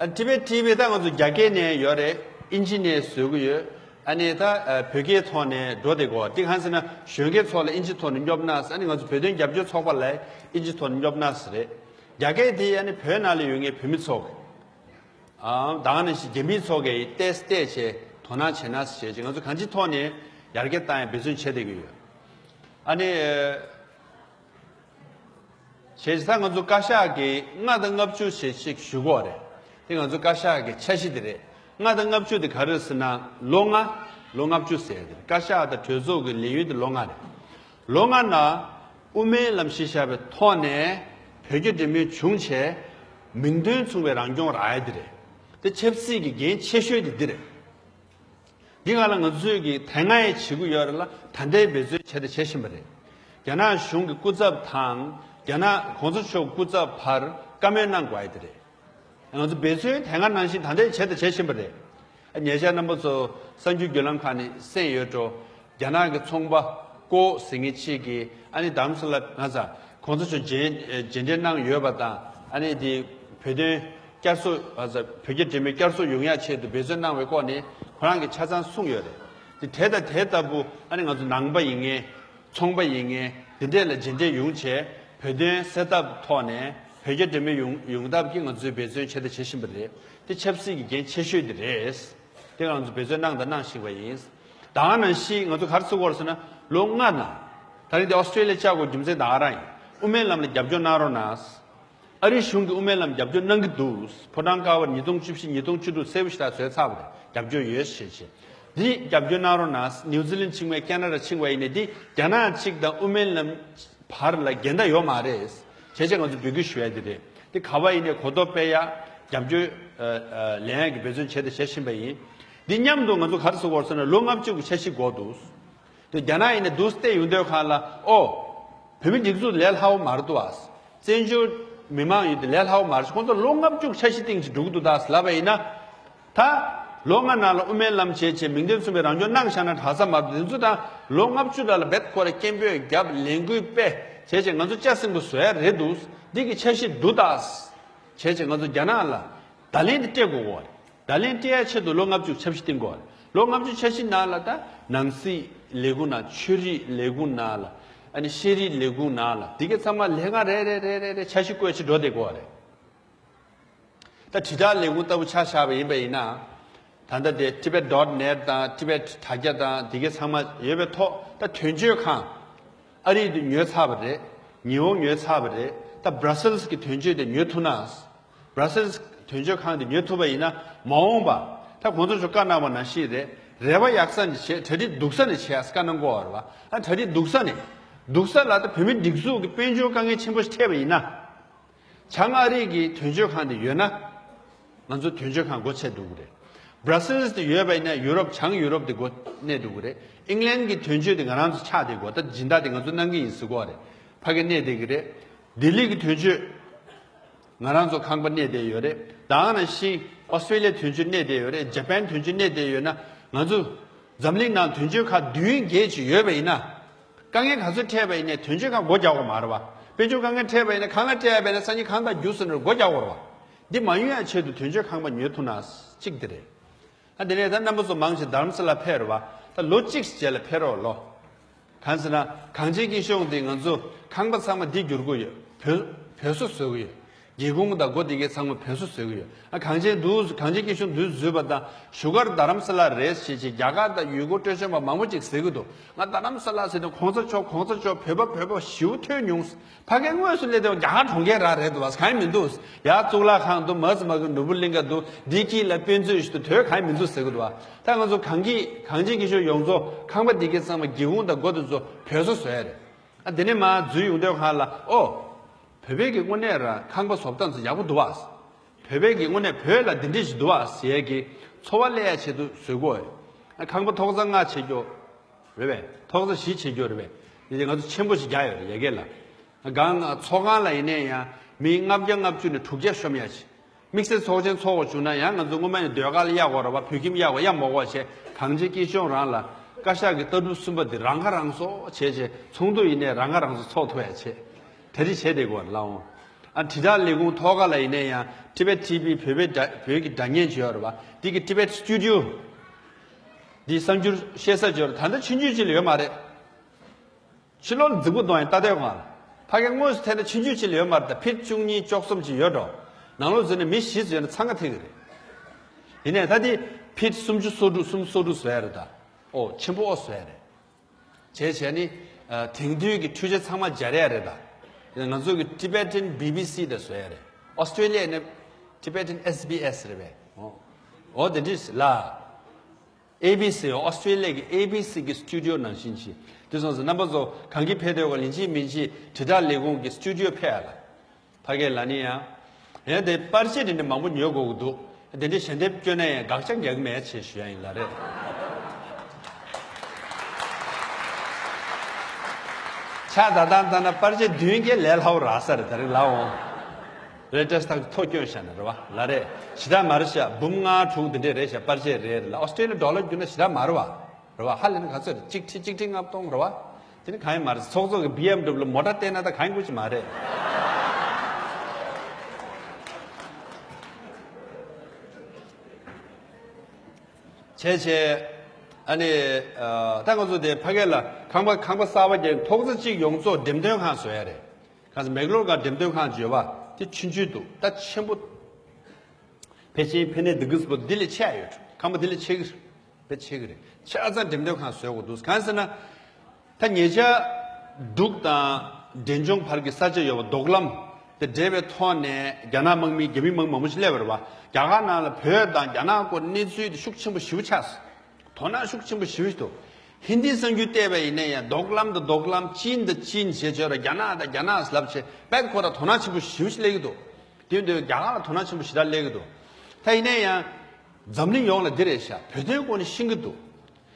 ཨ་Tibet T V ད་ང་ཚོ་རྒྱ་སྐད་ནས་ཡོད་རེད། ཨིན་ཇི་ནས་བཟོ་གི་ཡོད། ཨ་ནི་ད་ཨ་བོད་སྐད་ཐོག་ནས་འགྲོ་བསྡད་གོ། འདི་གང་ཟེར་ན་གཞོན་སྐྱེས་ཚོ་ལ་ཨིན་ཇི་ཐོག་ནས་སྙོབ་ན། ཨ་ནི་ང་ཚོ་བོད་དོན་རྒྱབ་སྐྱོར་ཚོགས་པ་ལ་ཨིན་ཇི་ཐོག་ནས་སྙོབ་ན་ཟེར་རེད། རྒྱ་སྐད་དེ་ཨ་ནི་བོད་ནང་ལ་ཡོད་མཁན་བོད་མི་ཚོ་གི་ཨ་ད་ག་ནང་བཞིན་རྒྱ་མི་ཚོ་གིས་བལྟས་བལྟས་བྱས་དོ་སྣང་བྱས་ན་བྱས་ཅིག་ང་ཚོ་གང་ཅིའི་ཐོག་ནས་ཡར་རྒྱས་བཏང་ཡ་འབད་བརྩོན་བྱེད་བསྡད་ཀྱི་ཡོད། ཨ་ནི་བྱས་ཙང་ང་ཚོ་བཀའ་ཤག་གིས་ལྔ་དང་ལྔ་བཅུ་ཞེས་ཞིག་ཞུ་གི་ཡོད་རེད། དེ་ང་ཚོ་བཀའ་ཤག་གི་འཆར་གཞི་དེ་རེད། ལྔ་དང་ལྔ་བཅུ་དེ་ག་རེ་རེད་ཟེར་ན་ལོ་ལྔ། ལོ་ལྔ་བཅུ་ཟེར་ཡ་དེ་རེད། བཀའ་ཤག་དང་གྲོས་ཚོགས་ཀྱི་ལས་ཡུན་དེ་ལོ་ལྔ་རེད། ལོ་ལྔ་ནང་དབུ་མའི་ལམ་གཞི་བཞག་པའི་ཐོག་ནས་བོད་རྒྱ་འབྲེལ་མོལ་བྱུང་བྱས་མིང་དོན་མཚུངས་པའི་རང་སྐྱོང་རག་ཡ་དེ་རེད། དེ་ཆབ་སྲིད་ཀྱི་འགན་ཆེ་ཤོས་དེ་འདི་རེད། འདི་སྒང་ལ་ང་ཚོས་ཀྱི་དེ་སྔ་ཡི་བྱེད་དགོས་ཡོད་རེད་ལ། ད་ལྟའི་འབད་བརྩོན་བྱས་དང་བྱེད་བཞིན་པ་རེད། རྒྱ་ནག་གཞུང་གི་སྐུ་ཚབ་དང་རྒྱ་ནག་གོང་ས་མཆོག་སྐུ་ཚབ་བར་བཀའ་མོལ་གནང་དགོས་ཡ་དེ་རེད། ང་ཚོ་འབད་བརྩོན་དེ་སྔ་ནང་བཞིན་ད་ལྟའི་བྱས་དང་བྱེད་བཞིན་པ་རེད། ཉེ་ཆར་རྣམ་པ་ཚོ་གསར་འགྱུར་བརྒྱུད་ལམ་ཁག་ནས་གསན་ཡོད་འགྲོ། རྒྱ་ནག་གི་ཚོང་པ་ཀོ་ཟེར་མཁན་གཅིག་གིས་ཨ་ནི་དྷ་རམ་ས་ལ་ང་ཚོ་གོང་ས་མཆོག་མཇལ་མཇལ་འཕྲད་གནང་ཡོད་པ་དང་། ཨ་ནི་དེ་བོད་དོན་བསྐྱར་གསོ། ང་ཚོ་བོད་རྒྱ་འབྲེལ་མོལ་བསྐྱར་གསོ་ཡོང་ཡ་ཆེད་དུ་འབད་བརྩོན་གནང་བའི་སྐོར་ནས་ཁོ་རང་གིས་ཆ་ཚང་གསུངས་ཡོད་རེད། དེ་དེ་དང་དེ་ལྟ་བུ་ཨ་ནི་ང་ཚོ་ནང་པ་ཡིན་མཁན། ཚོང་པ་ཡིན་མཁན་དེ་འདྲས་ལ་མཇལ་འཕྲད་ཡོང་བྱས་བོད་དོན་སེལ་ཐབས་ཐོག་ནས་བོད་རྒྱ་འབྲེལ་མོལ་ཡོང་ཡོང་ཐབས་ཀྱི་ང་ཚོས་འབད་བརྩོན་བྱས་དང་བྱེད་བཞིན་པ་རེད། དེ་ཆབ་སྲིད་ཀྱི་འགན་ཆེ་ཤོས་དེ་རེད། དེ་ང་ཚོ་འབད་བརྩོན་གནང་དང་གནང་བཞིན་པ་ཡིན། ད་ག་ནང་བཞིན་ང་ཚོ་ག་རེ་ཟེར་དགོས་རེད་ཟེར་ན་ལོ་ལྔ་ནང་། ད་རིང་འདི་ཨོ་སི་ཀྲེ་ལི་ཡ་བཅར་དགོས་རྒྱུ་མཚན་ད་ག་རང་ཡིན། དབུ་མའི་ལམ་ལ་རྒྱབ་སྐྱོར་གནང་རོགས་གནང་། ཨ་རིའི་གཞུང་གིས་དབུ་མའི་ལམ་རྒྱབ་སྐྱོར་གནང་གི་འདུག་ཕོ་བྲང་དཀར་པོར་ཉིས་སྟོང་བཅུ་བཞི་ཉིས་སྟོང་བཅུ་དྲུག་གསལ་པོ་ཞེ་དྲག་བཟོས་ཚར་བ་རེད། རྒྱབ་སྐྱོར་ཡོད་ཞེས་བྱས། འདི་རྒྱབ་སྐྱོར་གནང་རོགས་གནང་། ནིའུ་ཛི་ལན་ཕྱིན་པ་ཡིན་ནའི་ཁེ་ན་ཌ་ཕྱིན་པ་ཡིན་ནའི་འདི་རྒྱ་ནག་གཅིག་དང་དབུ་མའི་ལམ་བར་ལ་འགལ་ཟླ་ཡོད་མ་རེད། བྱས་ཙང་ང་ཚོ་འབོད་སྐུལ་ཞུ་ཡ་འདི་རེད། འདི་ག་པར་ཡིན་ནའི་གོ་རྟོགས་སྤེལ་ཡ། རྒྱབ་སྐྱོར་ལེན་ཡ་གི་འབད་བརྩོན་བྱས་དང་བྱེད་བཞིན་པ་ཡིན། འདི་མཉམ་དུ་ང་ཚོ་ག་རེ་ཟེར་དགོས་རེད་ཟེར་ན་ལོ་ལྔ་བཅུ་གི་འཆར་གཞི་འགོར་འདུག་དེ་རྒྱ་ནག་ཡིན་ནའི་འདུག་སེ་བལྟས་ཡོང་དུས་སྒང་ལ་ཨོ། བོད་མི་སྒྲིག་འཛུགས་ལས་སླ་པོ་མ་རེད་འདུག་ཨ། བཙན་བྱོལ་མི་མང་ཡོད་དེ་ལས་སླ་པོ་མ་རེད། ཁོང་ཚོ་ལོ་ལྔ་བཅུ་འཆར་གཞི་སྟེང་ཅིག་འགྲོ་གི་འདུག་ད་ལབ་པ་ཡིན་ན། ད་ ལོ་ལྔ་ནང་ལ་དབུ་མའི་ལམ་བྱས་བྱས་མིང་དོན་མཚུངས་པའི་རང་སྐྱོང་གནང་བཞག་ན་དྲག་ས་མ་གཏོགས། དེ་ཚོ་དང་ལོ་ལྔ་བཅུ་ལ་ལ་རྦད་ཁོ་ར་སྐད་འབོད་རྒྱབ། ལས་འགུལ་སྤེལ་བྱས་བྱས་ང་ཚོ་ལྕགས་སྲིན་པོ་བཟོ་ཡ་རེད་འདུག་འདི་གི་འཆར་གཞི་འདུག་ད། བྱས་བྱས་ང་ཚོ་རྒྱ་ནག་ལ་བརྡ་ལན་འདི་སྤྲད་དགོས་གོ་རེད། བརྡ་ལན་སྤྲད་ཡ་ཆེད་དུ་ལོ་ལྔ་བཅུ་འཆར་གཞི་བཏིང་དགོས་རེད། ལོ་ལྔ་བཅུ་འཆར་གཞི་ནང་ལ་ད་ནང་སྲིད་ལས་ཁུངས་ནང་། ཆོས་རིག་ལས་ཁུངས་ནང་ལ། ཨ་ནི་ཤེས་རིག་ལས་ཁུངས་ནང་ལ། འདི་གའི་ཚང་མ་ལས་ཀ་རེ་རེ་རེ་རེ་རེ་འཆར་གཞི་བཀོད་ཆེད་འགྲོ་བསྡད་དགོས་རེད། ད་དྲིལ་བསྒྲགས་ལས་ཁུངས་ལྟ་བུ་ཆ་བཞག་པ་ཡིན་པ་ཡིན་ན། ད་ལྟ་དེ་Tibet dot net དང་Tibet དྲ་རྒྱ་དང་འདི་གའི་ཚང་མ་ཡོད་པའི་ཐོག་ད་དོན་གཅོད་ཁང་། ཨ་རི་དེ་ཉོས་ཚར་བ་རེད། ཉི་ཧོང་ཉོས་ཚར་བ་རེད། ད་Brussels གི་དོན་གཅོད་དེ་ཉོ་ཐུབ་ན། Brussels དོན་གཅོད་ཁང་དེ་ཉོ་ཐུབ་པ་ཡིན་ན། མ་འོངས་པ་ད་གོང་ས་མཆོག་བཀའ་གནང་བ་ནང་བཞིན་རེད། རེ་བ་ཡག་ས་ནས་བྱས། གྲ་སྒྲིག་སྡུག་ས་ནས་བྱས། བཀའ་གནང་དགོས་པ་རེད་པ། ཨ་གྲ་སྒྲིག་སྡུག་ས་ནས། སྡུག་ས་ལ་ད་བོད་མི་སྒྲིག་འཛུགས་ཀྱི་དཔལ་འབྱོར་དཀའ་ངལ་ཆེན་པོ་ཞིག་འཕྲད་པ་ཡིན་ན། བྱང་ཨ་རི་གི་དོན་གཅོད་ཁང་དེ་ཡོད་ན། ང་ཚོ་དོན་གཅོད་ཁང་སྒོ་ཕྱེ་འདུག་གི་རེད། Brussels དེ་ཡོད་པ་ཡིན་ན་ཡུ་རོབ། བྱང་ཡུ་རོབ་དེ་སྒོ་གནས་འདུག་གི་རེད། England གི་དོན་གཅོད་དེ་ང་རང་ཚོ་ཆགས་བསྡད་དགོས། ད་སྦྱིན་བདག་དེ་ང་ཚོ་གནང་གི་ཡིན་ཟེར་གོ་རེད། ཕ་གི་གནས་བསྡད་ཀྱི་རེད། ལྡི་ལི་གི་དོན་གཅོད་ང་རང་ཚོ་ཁང་པ་གནས་བསྡད་ཡོད་རེད། ད་ག་ནང་བཞིན་ཨོ་སི་ཀྲི་ལི་ཡ་དོན་གཅོད་གནས་བསྡད་ཡོད་རེད། ཇ་པན་དོན་གཅོད་གནས་བསྡད་ཡོད་ན། ང་ཚོ་འཛམ་གླིང་ནང་དོན་གཅོད་ཁག་བདུན་བརྒྱད་ཅིག་ཡོད་པ་ཡིན་ན། དཀའ་ངལ་ག་ཚོད་འཕྲད་པ་ཡིན་ནའི་དོན་གཅོད་ཁང་སྒོ་རྒྱག་དགོས་མ་རེད་པ། དཔལ་འབྱོར་དཀའ་ངལ་འཕྲད་པ་ཡིན་ན་གང་ལ་སྤྲད་ཡ་བས་ན། སང་ཉིན་གང་ལྟར་རྒྱུགས་སོང་ན་སྒོ་རྒྱག་དགོས་རེད་པ། འདི་མ་ཡོང་ཡ་ཆེད་དུ་དོན་གཅོད་ཁང་པ་ཉོ་ཐུབ་ན་གཅིག་དེ་རེད། ཨ་དེ་ནས་ད་རྣམ་པ་ཚོ་མང་ཆེ་རྡ་རམ་ས་ལ་ཕེབས་རེད་པ། ད་ལོ་གཅིག་རྗེས་ལ་ཕེབས་རོགས་ལོ། གང་ཟེར་ན་གངས་ཅན་སྐྱིད་གཤོངས་འདི་ང་ཚོ་ཁང་པ་ཚང་མ་འདི་བསྒྱུར་དགོས་ཡོད། བོད་བོད་བཟོ་བཟོ་གི་ཡོད། སྒེའུ་ཁུང་དང་སྒོ་དེ་གའི་ཚང་མ་བོད་བཟོ་བཟོ་གི་ཡོད། ཨ་གངས་ཅན་འདུག་གངས་ཅན་སྐྱིད་གཤོངས་འདུག་བཟོས་པ་དང་བཞུགས་སྒར་རྡ་རམ་ས་ལ་རེད་ཟེར་བྱས། རྒྱ་གར་དང་ཡུལ་སྐོར་སྤྲོ་འཆམ་པ་མང་པོ་ཅིག་ཟེར་གི་འདུག་ང་རྡ་རམ་ས་ལ་ཟེར་དུས་གོང་ས་མཆོག་གོང་ས་མཆོག་བོད་པ་བོད་པ་ཞེ་པོ་ཐོས་མྱོང་། ཕ་གི་དངོས་སུ་སླེབས་དུས་རྒྱ་གར་གྲོང་ཁྱེར་རང་རེད་འདུག་བ། གང་ཡང་མི་འདུག་ཡ་གཙུག་ལག་ཁང་འདུག་མ་ཟི་མ་གི་ནོར་བུ་གླིང་ག་འདུག་འདི་དཀྱིལ་ལ་དཔེ་མཛོད་ཞིག་འདུག་དོ་གང་ཡང་མི་འདུག་ཟེར་གི་འདུག་བ། ད་ང་ཚོ་གངས་སྐྱིད་གངས་ཅན་སྐྱིད་གཤོངས་ཡོངས་རྫོགས་ཁང་པ་འདི་གའི་ཚང་མ་སྒེའུ་ཁུང་དང་སྒོ་དེ་ཚོ་བོད་བཟོ་བཟོ་ཡ་རེད། ཨ་དེ་ནས་མར་འཛུལ་ཡོང་དུས་སྒང་ལ། ཨོ། བོད་པའི་གི་དངོས་གནས་རང་ཁང་པ་བཟོ་སྟངས་ཚོ་ཡག་པོ་འདུག་བ། བོད་པའི་གི་དངོས་གནས་བོད་ལ་འདི་འདྲ་ཞིག་འདུག་བ་ཟེར་ཡ་གི་ཚོར་བ་སླེབས་ཡ་ཆེད་དུ་བཟོ་དགོས། ཨ་ཁང་པ་ཐོག་ས་ལྔ་བྱེད་རྒྱུ་རེད་པས། ཐོག་ས་བཞི་བྱེད་རྒྱུ་རེད་པས། འདི་ང་ཚོ་ཆེན་པོ་ཞིག་རྒྱག་ཡོད་རེད་ཡ་གི་ལ། གང་ཚོགས་ཁང་ལ་ཡིན་ནའི་ཡང་མི་ལྔ་བརྒྱ་ལྔ་བཅུ་ནས་དྲུག་བརྒྱ་ཤོམ་ཡ་ཆེ། དམིགས་བསལ་ཚོགས་ཆེན་ཚོགས་དགོས་བྱུང་ན་ཡང་ང་ཚོ་སྔོན་མ་ནས་ཟློས་གར་ལ་གཡར་དགོས་རེད་པ། བོད་ཁྱིམ་གཡར་དགོས། གཡར་མ་དགོས་པ་བྱས། གངས་ཅན་སྐྱིད་གཤོངས་རང་ལ་བཀའ་ཤག་གི་ལྟ་གྲུབ་གསུམ་པ་འདི་རང་ཁ་རང་གསོ་བྱས་བྱས། ཚོགས་འདུ་ཡིན་ནའི་རང་ཁ་རང་གསོ་ཚོགས་ཐུབ་ཡ་བྱས། དེ་རིགས་བྱས་བསྡད་དགོས་རེད་ལགས་འོང་། ཨ་དྲིལ་བསྒྲགས་ལས་ཁུངས་ཐོག་ཁ་ལ་ཡིན་ནའི་ཡང་Tibet T V བོད་པའི་སྒྲ་བོད་ཀྱི་སྒྲ་བརྙན་ཅིག་ཡོད་རེད་པ། འདི་གི་Tibet Studio འདི་གསར་འགྱུར་བཤད་ས་ཅིག་ཡོད་རེད། ད་ལྟ་ཆུང་ཆུང་ཅིག་ལ་ཡོད་མ་རེད། ཕྱི་ལོགས་ལ་རྫིག་པོ་གཏོང་ཡང་ལྟ་དེ་གང་ལ། ཕ་གི་དངོས་སུ་ཐད་ན་ཆུང་ཆུང་ཅིག་ལ་ཡོད་མ་རེད། ད་ཕིཊ་བཅུ་གཉིས་བཅུ་གསུམ་ཅིག་ཡོད་འགྲོ། ནང་ལོགས་འཛུལ་ནས་མི་བཞི་ཙམ་ཡོད་ན་འཚང་ཁ་ཐིག་གི་རེད། ཡིན་ནའི་ད་དེ་ཕིཊ་སུམ་ཅུ་སོ་དྲུག་སུམ་ཅུ་སོ་དྲུག་བཟོ་ཡ་རེད་ད། ཨོ་ཆེན་པོ་ཨོ་བཟོ་ཡ་རེད། བྱས་བྱས་ནི་ཨ་དེང་དུས་ཀྱི་འཕྲུལ་ཆ་ཚང་མ་སྦྱར་ཡ་རེད་ད། ང་ཚོ་གི་Tibetan B B C དེ་བཟོ་ཡ་རེད། ཨོ་སི་ཀྲེ་ལི་ཡ་ནི་Tibetan S B S རེད་པས། ཨོ་ཨོ་དེ་འདྲས་ལ། A B C ཨོ་སི་ཀྲེ་ལི་ཡ་གི་A B C གི་སི་ཊུ་ཌི་ཡོ་ནང་བཞིན་བྱས། དེ་སོང་ཙང་རྣམ་པ་ཚོ་གང་གི་ཕེབས་འདོད་ག་ལིན་ཅི་མིན་ཅི་དྲིལ་བསྒྲགས་ལས་ཁུངས་ཀྱི་སི་ཊུ་ཌི་ཡོ་ཕེབས་ཨ་ལ། ཕ་གི་ལ་ནི་ཡང་། ཡང་དེ་པར་ཆས་དེ་འདྲ་མང་པོ་ཉོ་དགོས་ཀྱི་འདུག་དེ་འདྲ་ཞལ་འདེབས་བསྐྱོན་ན་ཡང་དགག་བྱ་རྒྱག་གི་མེད་ཅེས་ཞུ་ཡ་ཡིན་ལགས་རེད། ཆ་ད་ལྟ་ལྟ་ན་པར་ཆས་བདུན་བརྒྱད་ལས་སླ་པོ་རག་ས་རེད་ད་རེས་ལགས་འོང་། རེད་ཏྲས་ཐག་ཐོ་སྐྱོན་བཞག་ན་རེད་བ་ལགས་རེད། ཞེ་དྲག་མ་རེད་ཤག་འབུམ་ལྔ་དྲུག་འདི་འདྲས་རེད་ཤག་པར་ཆས་རེད་ལ། ཨོ་སི་ཀྲེ་ལི་ཡ་ཌོ་ལར་བསྒྱུར་ན་ཞེ་དྲག་མ་རེད་བ། རེད་བ། ཧ་ལས་ན་ག་ཚོད་རེད། གཅིག་ཁྲི་གཅིག་ཁྲི་ལྔ་སྟོང་རེད་བ། དེ་ནི་གང་ཡང་མ་རེད། ཚོགས་གཙོ་གི་B M W མོ་ཊ་བལྟས་ན་ད་གང་ཡང་དགོས་ཀྱི་མ་རེད། བྱས་བྱས། ཨ་ནི་ཨ་ད་ང་ཚོ་དེ་ཕ་གི་ལ་ཁང་པ་ཁང་པ་གསར་པ་རྒྱག་ཐོག་ས་གཅིག་ཡོངས་རྫོགས་འགྲེམས་སྟོན་ཁང་བཟོ་ཡ་རེད། གང་ཟེར་མེག་ལོར་ག་འགྲེམས་སྟོན་ཁང་བརྗོད་པ་དེ་ཆུང་ཆུང་འདུག་ད་ཆེན་པོ། ཕལ་ཆེར་ཕ་ནས་འདི་གི་སྤོ་འདི་ལས་ཆེ་ཡ་ཡོད། ཁང་པ་འདི་ལས་ཆེ་གི་རེད། དཔེ་ཆེ་གི་རེད། ཆ་ཚང་འགྲེམས་སྟོན་ཁང་བཟོས་དགོས་འདུག་གང་ཟེར་ན། ད་ཉེ་ཆར་འབྲུག་དང་འབྲས་ལྗོངས་བར་གྱི་ས་ཆ་ཡོད་པ་རྡོག་ལམ་དེ་འབྲེལ་བའི་ཐོག་ནས་རྒྱ་ནག་དམག་མི་རྒྱ་མི་དམག་མང་པོ་ཞིག་སླེབས་པ་རེད་བ། རྒྱ་གར་ནང་ལ་བོད་དང་རྒྱ་ནག་སྐོར་གནས་ཚུལ་དེ་ཤུགས་ཆེན་པོ་ཞེ་པོ་ཆགས་སོང་། དོ་སྣང་ཤུགས་ཆེན་པོ་ཞེ་པོ་ཞིག་འདུག་ཧིན་དི་གསར་འགྱུར་བལྟས་པ་ཡིན་ན་ཡང་རྡོག་ལམ་དང་རྡོག་ལམ་ཅིན་དང་ཅིན་ཞེས་བརྗོད་ར་རྒྱ་ནག་དང་རྒྱ་ནག་ལབ་བྱས་དཔེ་ཁོ་ར་དོ་སྣང་ཆེན་པོ་ཞེ་པོ་ཞིག་སླེབས་ཀྱི་འདུག་དེ་འདུག་རྒྱ་གར་ལ་དོ་སྣང་ཆེན་པོ་ཞེ་དྲག་སླེབས་ཀྱི་འདུག་ད་ཡིན་ན་ཡང་འཛམ་གླིང་ཡོངས་ལ་འདི་རེད་ཤག་བོད་དོན་སྐོར་ནས་ཤེས་ཀྱི་འདུག་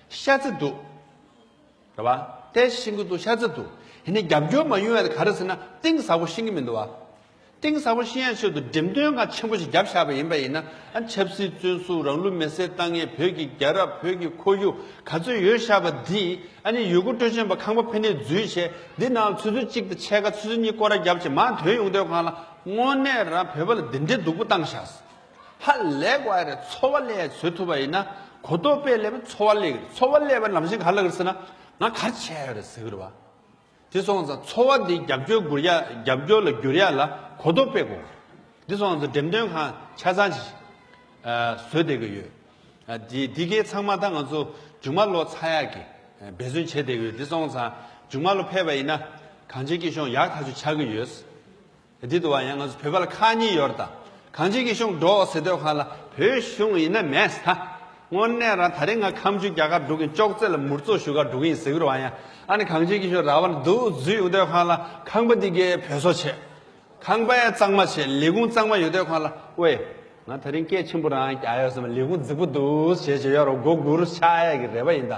ཤ་ཚ་འདུག་རེད་བ། དེ་ཤེས་ཀྱི་འདུག་ཤ་ཚ་འདུག་ཡིན་ནའི་རྒྱབ་སྐྱོར་མ་ཡོང་ཡ་དེ་ག་རེ་ཟེར་ན་གཏིང་ཟབ་པོ་ཤེས་ཀྱི་མི་འདུག་བ། གཏིང་ཟབ་པོ་ཤེས་ཡ་ཆེད་དུ་འགྲེམས་སྟོན་ཁང་ཆེན་པོ་ཞིག་བརྒྱབ་བཞག་པ་ཡིན་པ་ཡིན་ན། ཨ་ཆབ་སྲིད་བཙོན་ཟུར་རང་ལུས་མེར་སྲེག་བཏང་མཁན་བོད་ཀྱི་རྒྱལ་རབས་བོད་ཀྱི་ཁོར་ཡུག་ག་ཚོད་ཡོད་བཞག་པ་འདི་ཨ་ནི་ཡུལ་སྐོར་སྤྲོ་འཆམ་པ་ཁང་པ་ཕ་ནས་འཛུལ་བྱས་འདི་ནང་ཆུ་ཚོད་གཅིག་དང་ཕྱེད་ཀ་ཆུ་ཚོད་གཉིས་སྐོར་ར་བརྒྱབ་བྱས་མར་ཐོན་ཡོང་དུས་སྒང་ལ་དངོས་གནས་རང་བོད་པ་ལ་འདི་འདྲའི་སྡུག་པོ་བཏང་བཞག་ཧ་ལས་དགོས་རེད། འཚོ་བ་ལས་བཟོད་ཐུབ་པ་ཡིན་ན་གོ་རྟོགས་དཔེ་ལས་པ་འཚོ་བ་ལས་ཀྱི་རེད། འཚོ་བ་ལས་པ་ནམ་ཞིག་ག་ལ་གི་རེད་ཟེར་ན་ང་ག་རེ་བྱས་ཡོད་རེད་ཟེར་གི་རེད་བ། དེ་སོང་ཙང་འཚོ་བ་འདི་རྒྱབ་སྐྱོར་དགོས་ཡ་རྒྱབ་སྐྱོར་ལ་འགྱུར་ཡ་ལ་གོ་རྟོགས་སྤེལ་དགོས། དེ་སོང་ཙང་འགྲེམས་སྟོན་ཁང་ཆ་ཚང་ཞིག་ཨ་བཟོས་བསྡད་ཀྱི་ཡོད། ཨ་དེ་དེ་གའི་ཚང་མ་ད་ང་ཚོ་མཇུག་མ་ལོག་ཚར་ཡག་གི་ཨ་འབད་བརྩོན་བྱས་བསྡད་ཀྱི་ཡོད། དེ་སོང་ཙང་མཇུག་མ་ལོག་ཕེབས་པ་ཡིན་ན་གངས་ཅན་སྐྱིད་གཤོངས་ཡག་ཐག་ཆོད་ཆགས་ཀྱི་ཡོད། འདི་འདུག་བ། ཡང་ང་ཚོ་བོད་པ་ལ་ཁག་གཉིས་ཡོད་རེད་ད། གངས་ཅན་སྐྱིད་གཤོངས་འགྲོ་ཟེར་དུས་སྒང་ལ་བོད་གཞུང་ཡིན་ན་མེད་ད། དངོས་གནས་རང་ད་རིང་ང་ཁ་མཆུ་རྒྱག་གར་འགྲོ་གིན་ཅོག་ཙེ་ལ་མུར་ཙོག་ཞུ་གར་འགྲོ་གིན་ཟེར་གི་རེད་བ། ཡང་ཨ་ནི་གངས་ཅན་སྐྱིད་གཤོངས་ར་བ་ལ་འདུག་འཛུལ་ཡོང་དུས་སྒང་ལ་ཁང་པ་འདི་གའི་བོད་བཟོ་བྱས། ཁང་པ་ཡང་གཙང་མ་བྱས། ལས་ཁུངས་གཙང་མ་ཡོད་དུས་སྒང་ལ་ཝེ། ང་ད་རིང་སྐད་ཆེན་པོ་རང་རྒྱག་ཡོད་ཟེར་མ། ལས་ཁུངས་རྫིག་པོ་འདུག་བྱས་བྱས་ཡོད་རེད། མགོ་སྒུར་ཆགས་ཡ་གི་རེ་བ་ཡིན་ད།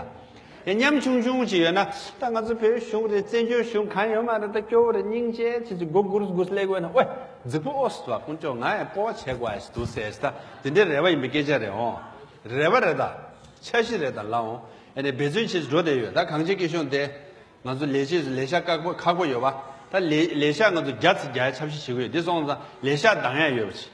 ཡང་ཉམ་ཆུང་ཆུང་ཅིག་ཡོད་ན་ད་ང་ཚོ་བོད་གཞུང་རེད། བཙན་བྱོལ་གཞུང་གང་ཡོད་མ་རེད། ད་སྐྱོ་བོ་རེད། སྙིང་རྗེ་ཆེ་ཆེ་མགོ་སྒུར་སྒུར་སླེབས་དགོས་ན་ཨོའི་རྫིག་པོ་ཨོ་སི་ཏོ་དཀོན་མཆོག་ང་ཡང་སྤོབས་པ་བྱེད་དགོས་ཡ་ཞིག་འདུག་ཟེར་ད། དེ་འདྲའི་རེ་བ་ཡིན་པའི་སྐད་ཆ་རེད་འོང་། རེ་བ་རེད་ད། འཆར་གཞི་རེད་ད་ལགས་འོང་། ཨ་ནི་འབད་བརྩོན་བྱེད་འགྲོ་བསྡད་ཡོད། ད་གངས་ཅན་སྐྱིད་གཤོངས་དེ་ང་ཚོ་ལས་བྱེད་ཚོ་ལས་ཤག་ཁག་པོ་ཁག་པོ་ཡོད་པ། ད་ལས་ལས་ཤག་ང་ཚོ་བརྒྱ་ཚོ་བརྒྱ་ཆ་བཞག་བྱེད་ཀྱི་ཡོད། དེ་སོང་ཙང་ལས་ཤག་འདང་ཡ་ཡོད་པ་ཞིག་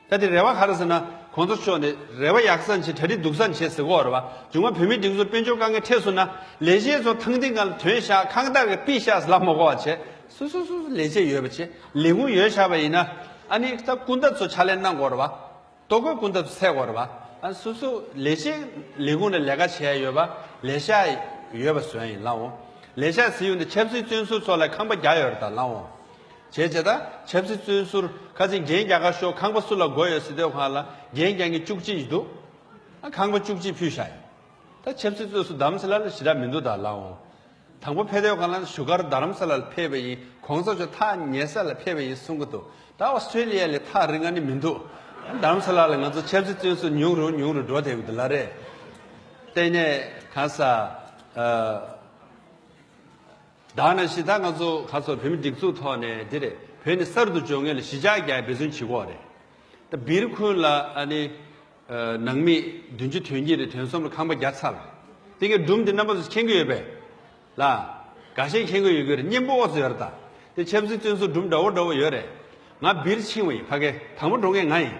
ད་དེ་རེ་བ་ག་རེ་ཟེར་ན། གོང་ས་མཆོག་ནས་རེ་བ་ཡག་ས་བྱེད། གྲ་སྒྲིག་སྡུག་ས་བྱེད་ཟེར་གོ་རེད་བ། མཇུག་མ་བོད་མིའི་སྒྲིག་འཛུགས་དཔལ་འབྱོར་དཀའ་ངལ་འཕྲད་སོང་ན་ལས་བྱེད་ཚོ་ཐང་སྟེང་སྒང་ལ་ཐོན་ཤག་ཁང་བདག་གིས་ཕུད་ཤག་ཟེར་ལབ་མ་དགོས་པ་བྱས། སོ་སོ་སོ་སོ་ལས་བྱེད་ཡོད་པ་བྱས། ལས་ཁུངས་ཡོད་བཞག་པ་ཡིན་ན་ཨ་ནི་ད་སྐུ་ཟླ་ཚོ་ཕྱག་ལས་གནང་དགོས་རེད་བ། ལྟོ་གོས་སྐུ་ཟླ་ཚོ་འཚོལ་དགོས་རེད་བ། ཨ་སོ་སོ་ལས་བྱེད་ལས་ཁུངས་ནས་ལས་ཀ་བྱས་ཡོད་པ། ལས་ཤག་ཡོད་པ་བཟོས་ཡིན་ལགས་འོང་། ལས་ཤག་ཟེར་ཡོང་དུས་ཆབ་སྲིད་བཙོན་ཟུར་ཚོ་ལ་ཁང་པ་རྒྱག་ཡོད་རེད་ད་ལགས་འོང་། བྱས་བྱས་ད་ཆབ་སྲིད་བཙོན་ཟུར་ཁ་སང་འགན་རྒྱག་གར་ཤོག་ཁང་པ་སུ་ལ་དགོས་ཡོད་ཟེར་དུས་སྒང་ལ་འགན་རྒྱག་མཁན་བཅུ་གཅིག་འདུག་ཨ་ཁང་པ་བཅུ་གཅིག་ཕུལ་བཞག་ཡོད། ད་ཆབ་སྲིད་བཙོན་ཟུར་རྡ་རམ་ས་ལ་ལ་ཞེ་དྲག་མི་འདུག་ད་ལགས་འོང་། དང་པོ་ཕེབས་དུས་སྒང་ལ་བཞུགས་སྒར་རྡ་རམ་ས་ལ་ལ་ཕེབས་པ་ཡིན། གོང་ས་མཆོག་ཐག་ཉེ་ས་ལ་ཕེབས་པ་ཡིན་གསུང་གི་འདུག་ད་ཨོ་སི་ཀྲེ་ལི་ཡ་ལ་ཐག་རིང་ང་ནི་མི་འདུག་རྡ་རམ་ས་ལ་ལ་ང་ཚོ་ཆབ་སྲིད་བཙོན་ཟུར་ཉུང་རུ་ཉུང་རུ་འགྲོ་བསྡད་ཡོད་འདུག་ལ་རེད། དེ་ནས་ག་ས་ཨ། ད་ནང་བཞིན་ད་ང་ཚོ་ག་ཚོད་བོད་མི་སྒྲིག་འཛུགས་ཐོག་ནས་འདི་རེད། བོད་ནས་གསར་དུ་འབྱོར་མཁན་ལ་གཞིས་ཆགས་རྒྱག་འབད་བརྩོན་བྱེད་དགོས་རེད། ད་སྦིར་ཁུལ་ལ་ཨ་ནི་ཨ་ནང་མི་བདུན་ཅུ་དོན་གཉིས་རེད། དོན་གསུམ་ལ་ཁང་པ་བརྒྱབ་ཚར་རེད། དེ་གའི་སྒྲུང་འདི་རྣམ་པ་ཚོ་མཁྱེན་གྱི་ཡོད་པས། ལ། འགའ་ཤས་མཁྱེན་གྱི་ཡོད་ཀྱི་རེད། སྙན་པོ་ཨོ་ཙི་ཡོད་རེད་ད། དེ་ཆབ་སྲིད་བཙོན་ཟུར་སྒྲུང་འདྲ་བོ་འདྲ་བོ་ཡོད་རེད། ང་སྦིར་ཕྱིན་པ་ཡིན། ཕ་གི་དང་པོ་འགྲོ་མཁན་ང་ཡིན།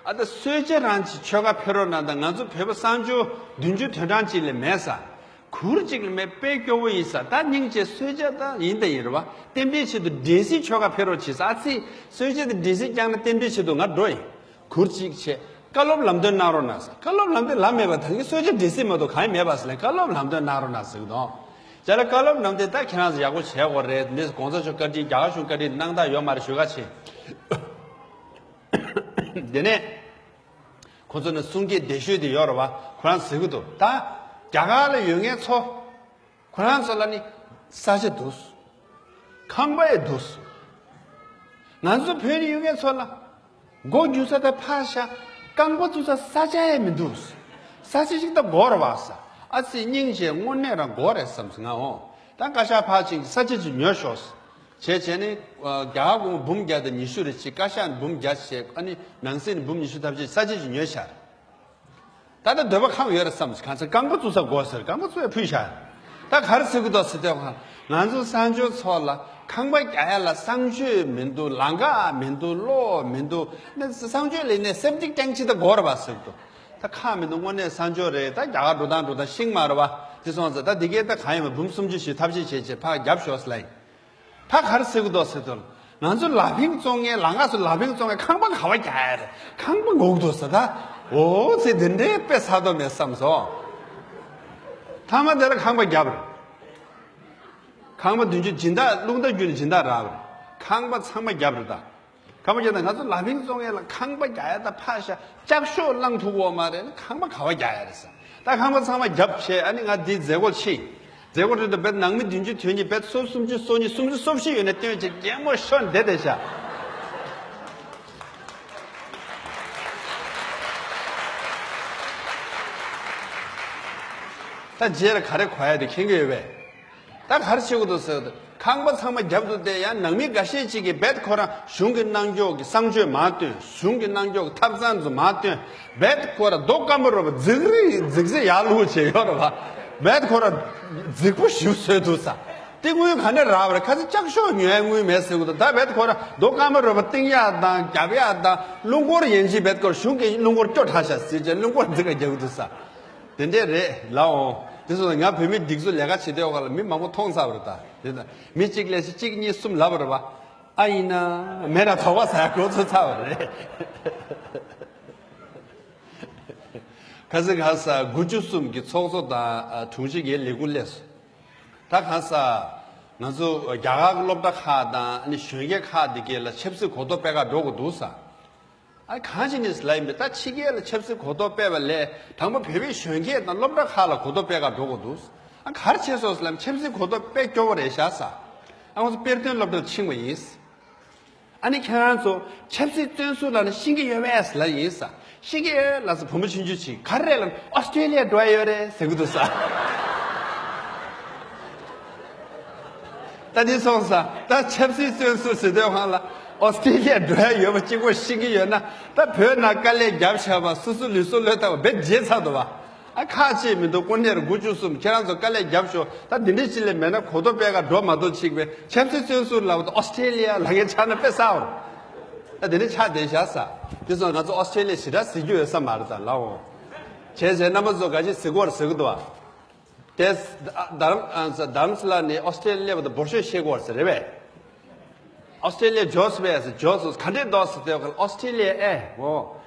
ཨ་ད་གསོལ་ཇ་རང་ཅིག་མཆོད་ཁ་ཕེབས་རོགས་གནང་དང་། ང་ཚོ་བོད་པ་གསར་འབྱོར་བདུན་ཅུ་དོན་གྲངས་ཅིག་ལས་མེད་ས། གུར་གཅིག་ལས་མེད། དཔེ་སྐྱོ་བོ་ཡིན་ས། ད་སྙིང་རྗེ། གསོལ་ཇ་ད་ཡིན་ད་ཡིན་རེད་བ། རྟེན་འབྲེལ་ཆེད་དུ་འབྲས་སིལ་མཆོད་ཁ་ཕེབས་རོགས་བྱེད་ས། ཨ་ཙི། གསོལ་ཇ་དེ་འབྲས་སིལ་བསྐྱངས་ན་རྟེན་འབྲེལ་ཆེད་དུ་ང་འགྲོ་ཡིན། གུར་གཅིག་བྱས། བཀའ་སློབ་ལམ་སྟོན་གནང་རོགས་གནང་ཟེར། བཀའ་སློབ་ལམ་སྟོན་ལབ་མེད་པ། ད་གིན་གསོལ་ཇ་འབྲས་སིལ་མ་གཏོགས་གང་ཡང་མེད་པ་ཟེར་ལབ། བཀའ་སློབ་ལམ་སྟོན་གནང་རོགས་གནང་ཟེར་གི་འདུག་བྱས་ལ་བཀའ་སློབ་ལམ་སྟོན་ད་ཁྱེད་རང་ཚོ་ཡག་པོ་བྱས་དགོས་རེད། འདི་གོང་ས་མཆོག་བཀའ་དྲིན། རྒྱ་གར་གཞུང་བཀའ་དྲིན་གནང་སྟངས་ཡོད་མ་རེད། ཞུ་ག་ཕྱིན། དེ་ནས་ཁོ་ཚོ་ནས་གསུང་སྐད་བདེ་ཤོས་དེ་ཡོད་རེད་བ། ཁོ་རང་ཟེར་གི་འདུག་ད་རྒྱ་གར་ལ་ཡོད་མཁན་ཚོ། ཁོ་རང་ཚོ་ལ་ནི་ས་ཆ་འདུག་ཁང་པ་ཡང་འདུག་ང་ཚོ་བོད་ནས་ཡོད་མཁན་ཚོ་ལ་སྒོ་རྒྱུ་ས་དང་ཕར་བཞག་རྐང་པ་བཙུགས་ས་ས་ཆ་ཡང་མི་འདུག་ས་ཆ་ཞིག་ད་དགོས་རེད་བ་ས། ཨ་ཙི། སྙིང་རྗེ། དངོས་གནས་རང་དགོས་རེད་བསམ་སོང་ང་འོང་། ད་བཀའ་ཤག་ཕར་ཕྱིན་གྱི་ས་ཆ་ཅིག་ཉོས་ཤོག་བྱས་བྱས་ནས་རྒྱ་གར་སྒོར་མོ་འབུམ་བརྒྱ་དང་ཉི་ཤུ་རེ་ཅིག་བཀའ་ཤག་ནས་འབུམ་བརྒྱ་བྱས། ཨ་ནི་ནང་སྲིད་ནས་འབུམ་ཉི་ཤུ་ཐམས་ཅད་ས་ཆ་ཅིག་ཉོས་ཤག་ད་ལྟ་འདོད་པ་ཁེངས་ཡོད་རེད་བསམ། གང་ཚེ་རྐང་པ་བཙུགས་ས་དགོས་ཟེར། རྐང་པ་བཙུགས་ཡ་ཕུལ་བཞག་ད་ག་རེ་ཟེར་གི་འདུག་ཟེར་དུས་སྒང་ང་ཚོ་གསར་འབྱོར་ཚོ་ལ་ཁང་པ་རྒྱག་ཡ་ལ་གསང་སྤྱོད་མི་འདུག་ལམ་ཁ་མི་འདུག་གློག་མི་འདུག་ནི་གསང་སྤྱོད་ལས་ནས་སེབ་ཏིག་ཊེང་ཅིག་ད་དགོས་རེད་བ་ཟེར་གི་འདུག་ད་ཁག་མི་འདུག་དངོས་གནས་གསར་འབྱོར་རེད། ད་རྒྱ་གར་འགྲོ་སྟངས་འགྲོ་སྟངས་ཤེས་ཀྱི་མ་རེད་བ། དེ་སོང་ཙང་ད་འདི་གའི་ད་གང་ཡིན་མ་འབུམ་སུམ་ཅུ་ཞིག་ཐབས་ཤེས་བྱས་བྱས་ཕར་བརྒྱབ་ཤོག་ཟེར་ལབ་ཡིན། ད་ག་རེ་ཟེར་གི་འདུག་ཟེར་དུས། ང་ཚོ་ལ་ཕིང་བཙོང་མཁན། ལམ་ཁ་སུ་ལ་ཕིང་བཙོང་མཁན་ཁང་པ་ག་པར་རྒྱག་ཡ་རེད། ཁང་པ་དགོས་ཀྱི་འདུག་ཟེར་ད། འོ་ཙི། དེ་འདྲའི་དཔེ་ཚ་དོ་མེད་བསམ་སོང་། མཐའ་མ་དེ་ལ་ཁང་པ་བརྒྱབ་རེད། ཁང་པ་བདུན་ཅུ་སྦྱིན་བདག་རླུང་རྟ་བརྒྱུད་ནས་སྦྱིན་བདག་རག་རེད། ཁང་པ་ཚང་མ་བརྒྱབ་རེད་ད། ཁང་པ་བརྒྱབ་ན་ང་ཚོ་ལ་ཕིང་བཙོང་མཁན་ལ་ཁང་པ་རྒྱག་ཡ་ད་ཕར་བཞག་ལྕགས་ཤོག་བསླང་ཐུབ་ཀྱི་ཡོད་མ་རེད། ཁང་པ་ག་པར་རྒྱག་ཡ་རེད་ཟེར། ད་ཁང་པ་ཚང་མ་བརྒྱབ་བྱས། ཨ་ནི་ང་འདི་མཛད་སྒོར་ཕྱིན། མཛད་སྒོ་རེད་དོ། བེད་ནང་མི་བདུན་ཅུ་དོན་གཉིས། བེད་སོ་སུམ་ཅུ་སོ་གཉིས། སུམ་ཅུ་སོ་བཞི་ཡོད་ན་སྟོན་བྱས་གད་མོ་ཤོར་བསྡད་བསྡད་ཤག་ད་རྗེས་ལ་ག་རེ་གོ་ཡ་དེ་མཁྱེན་གྱི་ཡོད་པས། ད་ག་རེ་བྱེད་དགོས་འདུག་ཟེར་བ་དེ། ཁང་པ་ཚང་མ་རྒྱབ་ཏུ་བསྡད། ཡང་ནང་མི་འགའ་ཤས་ཅིག་གིས་རྦད་ཁོ་རང་གཞུང་གི་གནང་ཕྱོགས་ཀྱི་གསང་སྤྱོད་མར་བཏོན། གཞུང་གི་གནང་ཕྱོགས་ཀྱི་ཐབ་ཚང་ཚོ་མར་བཏོན། རྦད་ཁོ་རང་རྡོ་སྐམ་པོ་རུ་བ་རྫིག་རི་རྫིག་ཚེ་ཡར་ལུག་བྱས་ཡོད་རེད་བ། རྦད་ཁོ་རང་རྫིག་པོ་ཞིག་བཟོས་འདུག་ས། དེ་དངུལ་ག་ནས་རག་པ་རེད། ཁ་ཚ་ལྕགས་ཤོག་ཉོ་ཡ་དངུལ་མེད་ཟེར་གི་འདུག་ད་རྦད་ཁོ་རང་རྡོ་སྐམ་པོ་རུ་བ་བཏིང་ཡ་དང་རྒྱབ་ཡ་དང་རླུང་འཁོར་ཡན་ཆད་རྦད་ཁོ་རང་གཞུང་གི་རླུང་འཁོར་སྐྱོ་དྲགས་ཤག་ཟེར་བྱས་རླུང་འཁོར་འཛིན་ག་རྒྱག་གི་འདུག་ས། དེ་འདྲས་རེད་ལགས་འོང་། དེ་སོང་ཙང་ང་བོད་མི་སྒྲིག་འཛུགས་ལས་ཀ་བྱེད་དུས་སྒང་ལ་མི་མང་པོ་མཐོང་ཚར་བ་རེད་ད། དེ་ད་མི་གཅིག་ལས་ཤི་གཅིག་གཉིས་གསུམ་ལབ་པ་རེད་བ། ཨ་ཡིན་ན་མེད་ན་དོགས་པ་ཟ་ཡ་འགོ་ཚུགས་ཚར་བ་རེད། ཁ་སང་ཁ་སང་དགུ་བཅུ་གསུམ་གྱི་ཚོགས་གཙོ་དང་དྲུང་ཆེ་གིས་ལས་འགུལ་སླེབས་སོང་། ད་ཁ་སང་ང་ཚོ་རྒྱ་གར་སློབ་གྲྭ་ཁག་དང་ཨ་ནི་གཞོན་སྐྱེས་ཁག་འདི་གས་ལ་ཆབ་སྲིད་གོ་རྟོགས་སྤེལ་ག་འགྲོ་དགོས་འདུག་ས། ཨ་གང་ཞིག་ནས་ལབ་ཡིན་པས། ད་ཕྱི་རྒྱལ་ལ་ཆབ་སྲིད་གོ་རྟོགས་སྤེལ་བ་ལས་དང་པོ་བོད་པའི་གཞོན་སྐྱེས་དང་སློབ་གྲྭ་ཁག་ལ་གོ་རྟོགས་སྤེལ་ག་འགྲོ་དགོས་འདུག་ཨ་ག་རེ་བྱས་སོང་ལབ་ན་ཆབ་སྲིད་གོ་རྟོགས་སྤེལ་སྐྱོ་བོ་རེད་ཤག་ས། ཨ་ང་ཚོ་དཔེར་སྟོན་སློབ་གྲྭར་ཕྱིན་པ་ཡིན། ཨ་ནི་ཁྱེད་རང་ཚོ་ཆབ་སྲིད་བཙོན་ཟུར་ལབ་ན་ཤེས་ཀྱི་ཡོད་པས་ལབ་ཡིན་ས། ཤེས་ཀྱི་ཡོད་ལབ་ས། བུ་མོ་ཆུང་ཆུང་ཅིག་ག་རེ་རེད་ལབ་ན་ཨོ་སི་ཀྲེ་ལི་ཡ་འགྲོ་ཡ་ཡོད་རེད་ཟེར་གི་འདུག་ས། ད་འདི་སོང་ཙང་ད་ཆབ་སྲིད་བཙོན་ཟུར་ཟེར་དུས་སྒང་ལ་ཨོ་སི་ཀྲེ་ལི་ཡ་འགྲོ་ཡ་ཡོད་པ་གཅིག་པོ་ཤེས་ཀྱི་ཡོད་ན། ད་བོད་ནང་དཀའ་ལས་རྒྱབ་བཞག་པ་སོ་སོ་ལུས་སྲོག་བློས་བཏང་བ་རྦད་བརྗེད་ཚར་འདུག་བ། ཨ་ཁག་ཅིག་མི་འདུག་དཀོན་གཉེར་དགུ་བཅུ་གསུམ་ཁྱེད་རང་ཚོ་དཀའ་ལས་རྒྱབ་ཤོག་ད་འདི་འདྲ་ཅིག་ལས་མེད་ན་གོ་རྟོགས་སྤེལ་ག་འགྲོ་མ་གཏོགས་ཅིག་པས་ཆབ་སྲིད་བཙོན་ཟུར་ལབ་པ་དང་ཨོ་སི་ཀྲེ་ལི་ཡ་ལབ་མཁན་ཆགས་ན་དཔེ་གསར་བ་རེད། ད་དེ་འདྲ་ཆགས་བསྡད་བཞག་ས། དེ་ཚོ་ང་ཚོ་ཨོ་སི་ཀྲེ་ལི་ཡ་ཞེ་དྲག་ཟེར་རྒྱུ་ཡོད་ས་མ་རེད་ད་ལགས་འོང་། བྱས་བྱས་རྣམ་པ་ཚོ་ག་ཅི་ཟེར་གི་ཡོད་རེད་ཟེར་གི་འདུག་བ། དེ་རྡ་རམ་ཨ་རྡ་རམ་ས་ལ་ནས་ཨོ་སི་ཀྲེ་ལི་ཡ་སླེབས་པ་དང་འབོར་ཤོག་བཤད་དགོས་པ་ཟེར་རེད་པས། ཨོ་སི་ཀྲེ་ལི་ཡ་འབྱོར་སོང་པས་ཟེར། འབྱོར་སོང་། ག་འདྲས་འདུག་ཟེར་དེ་ཁར་ཨོ་སི་ཀྲེ་ལི་ཡ་ཨེ་འོ།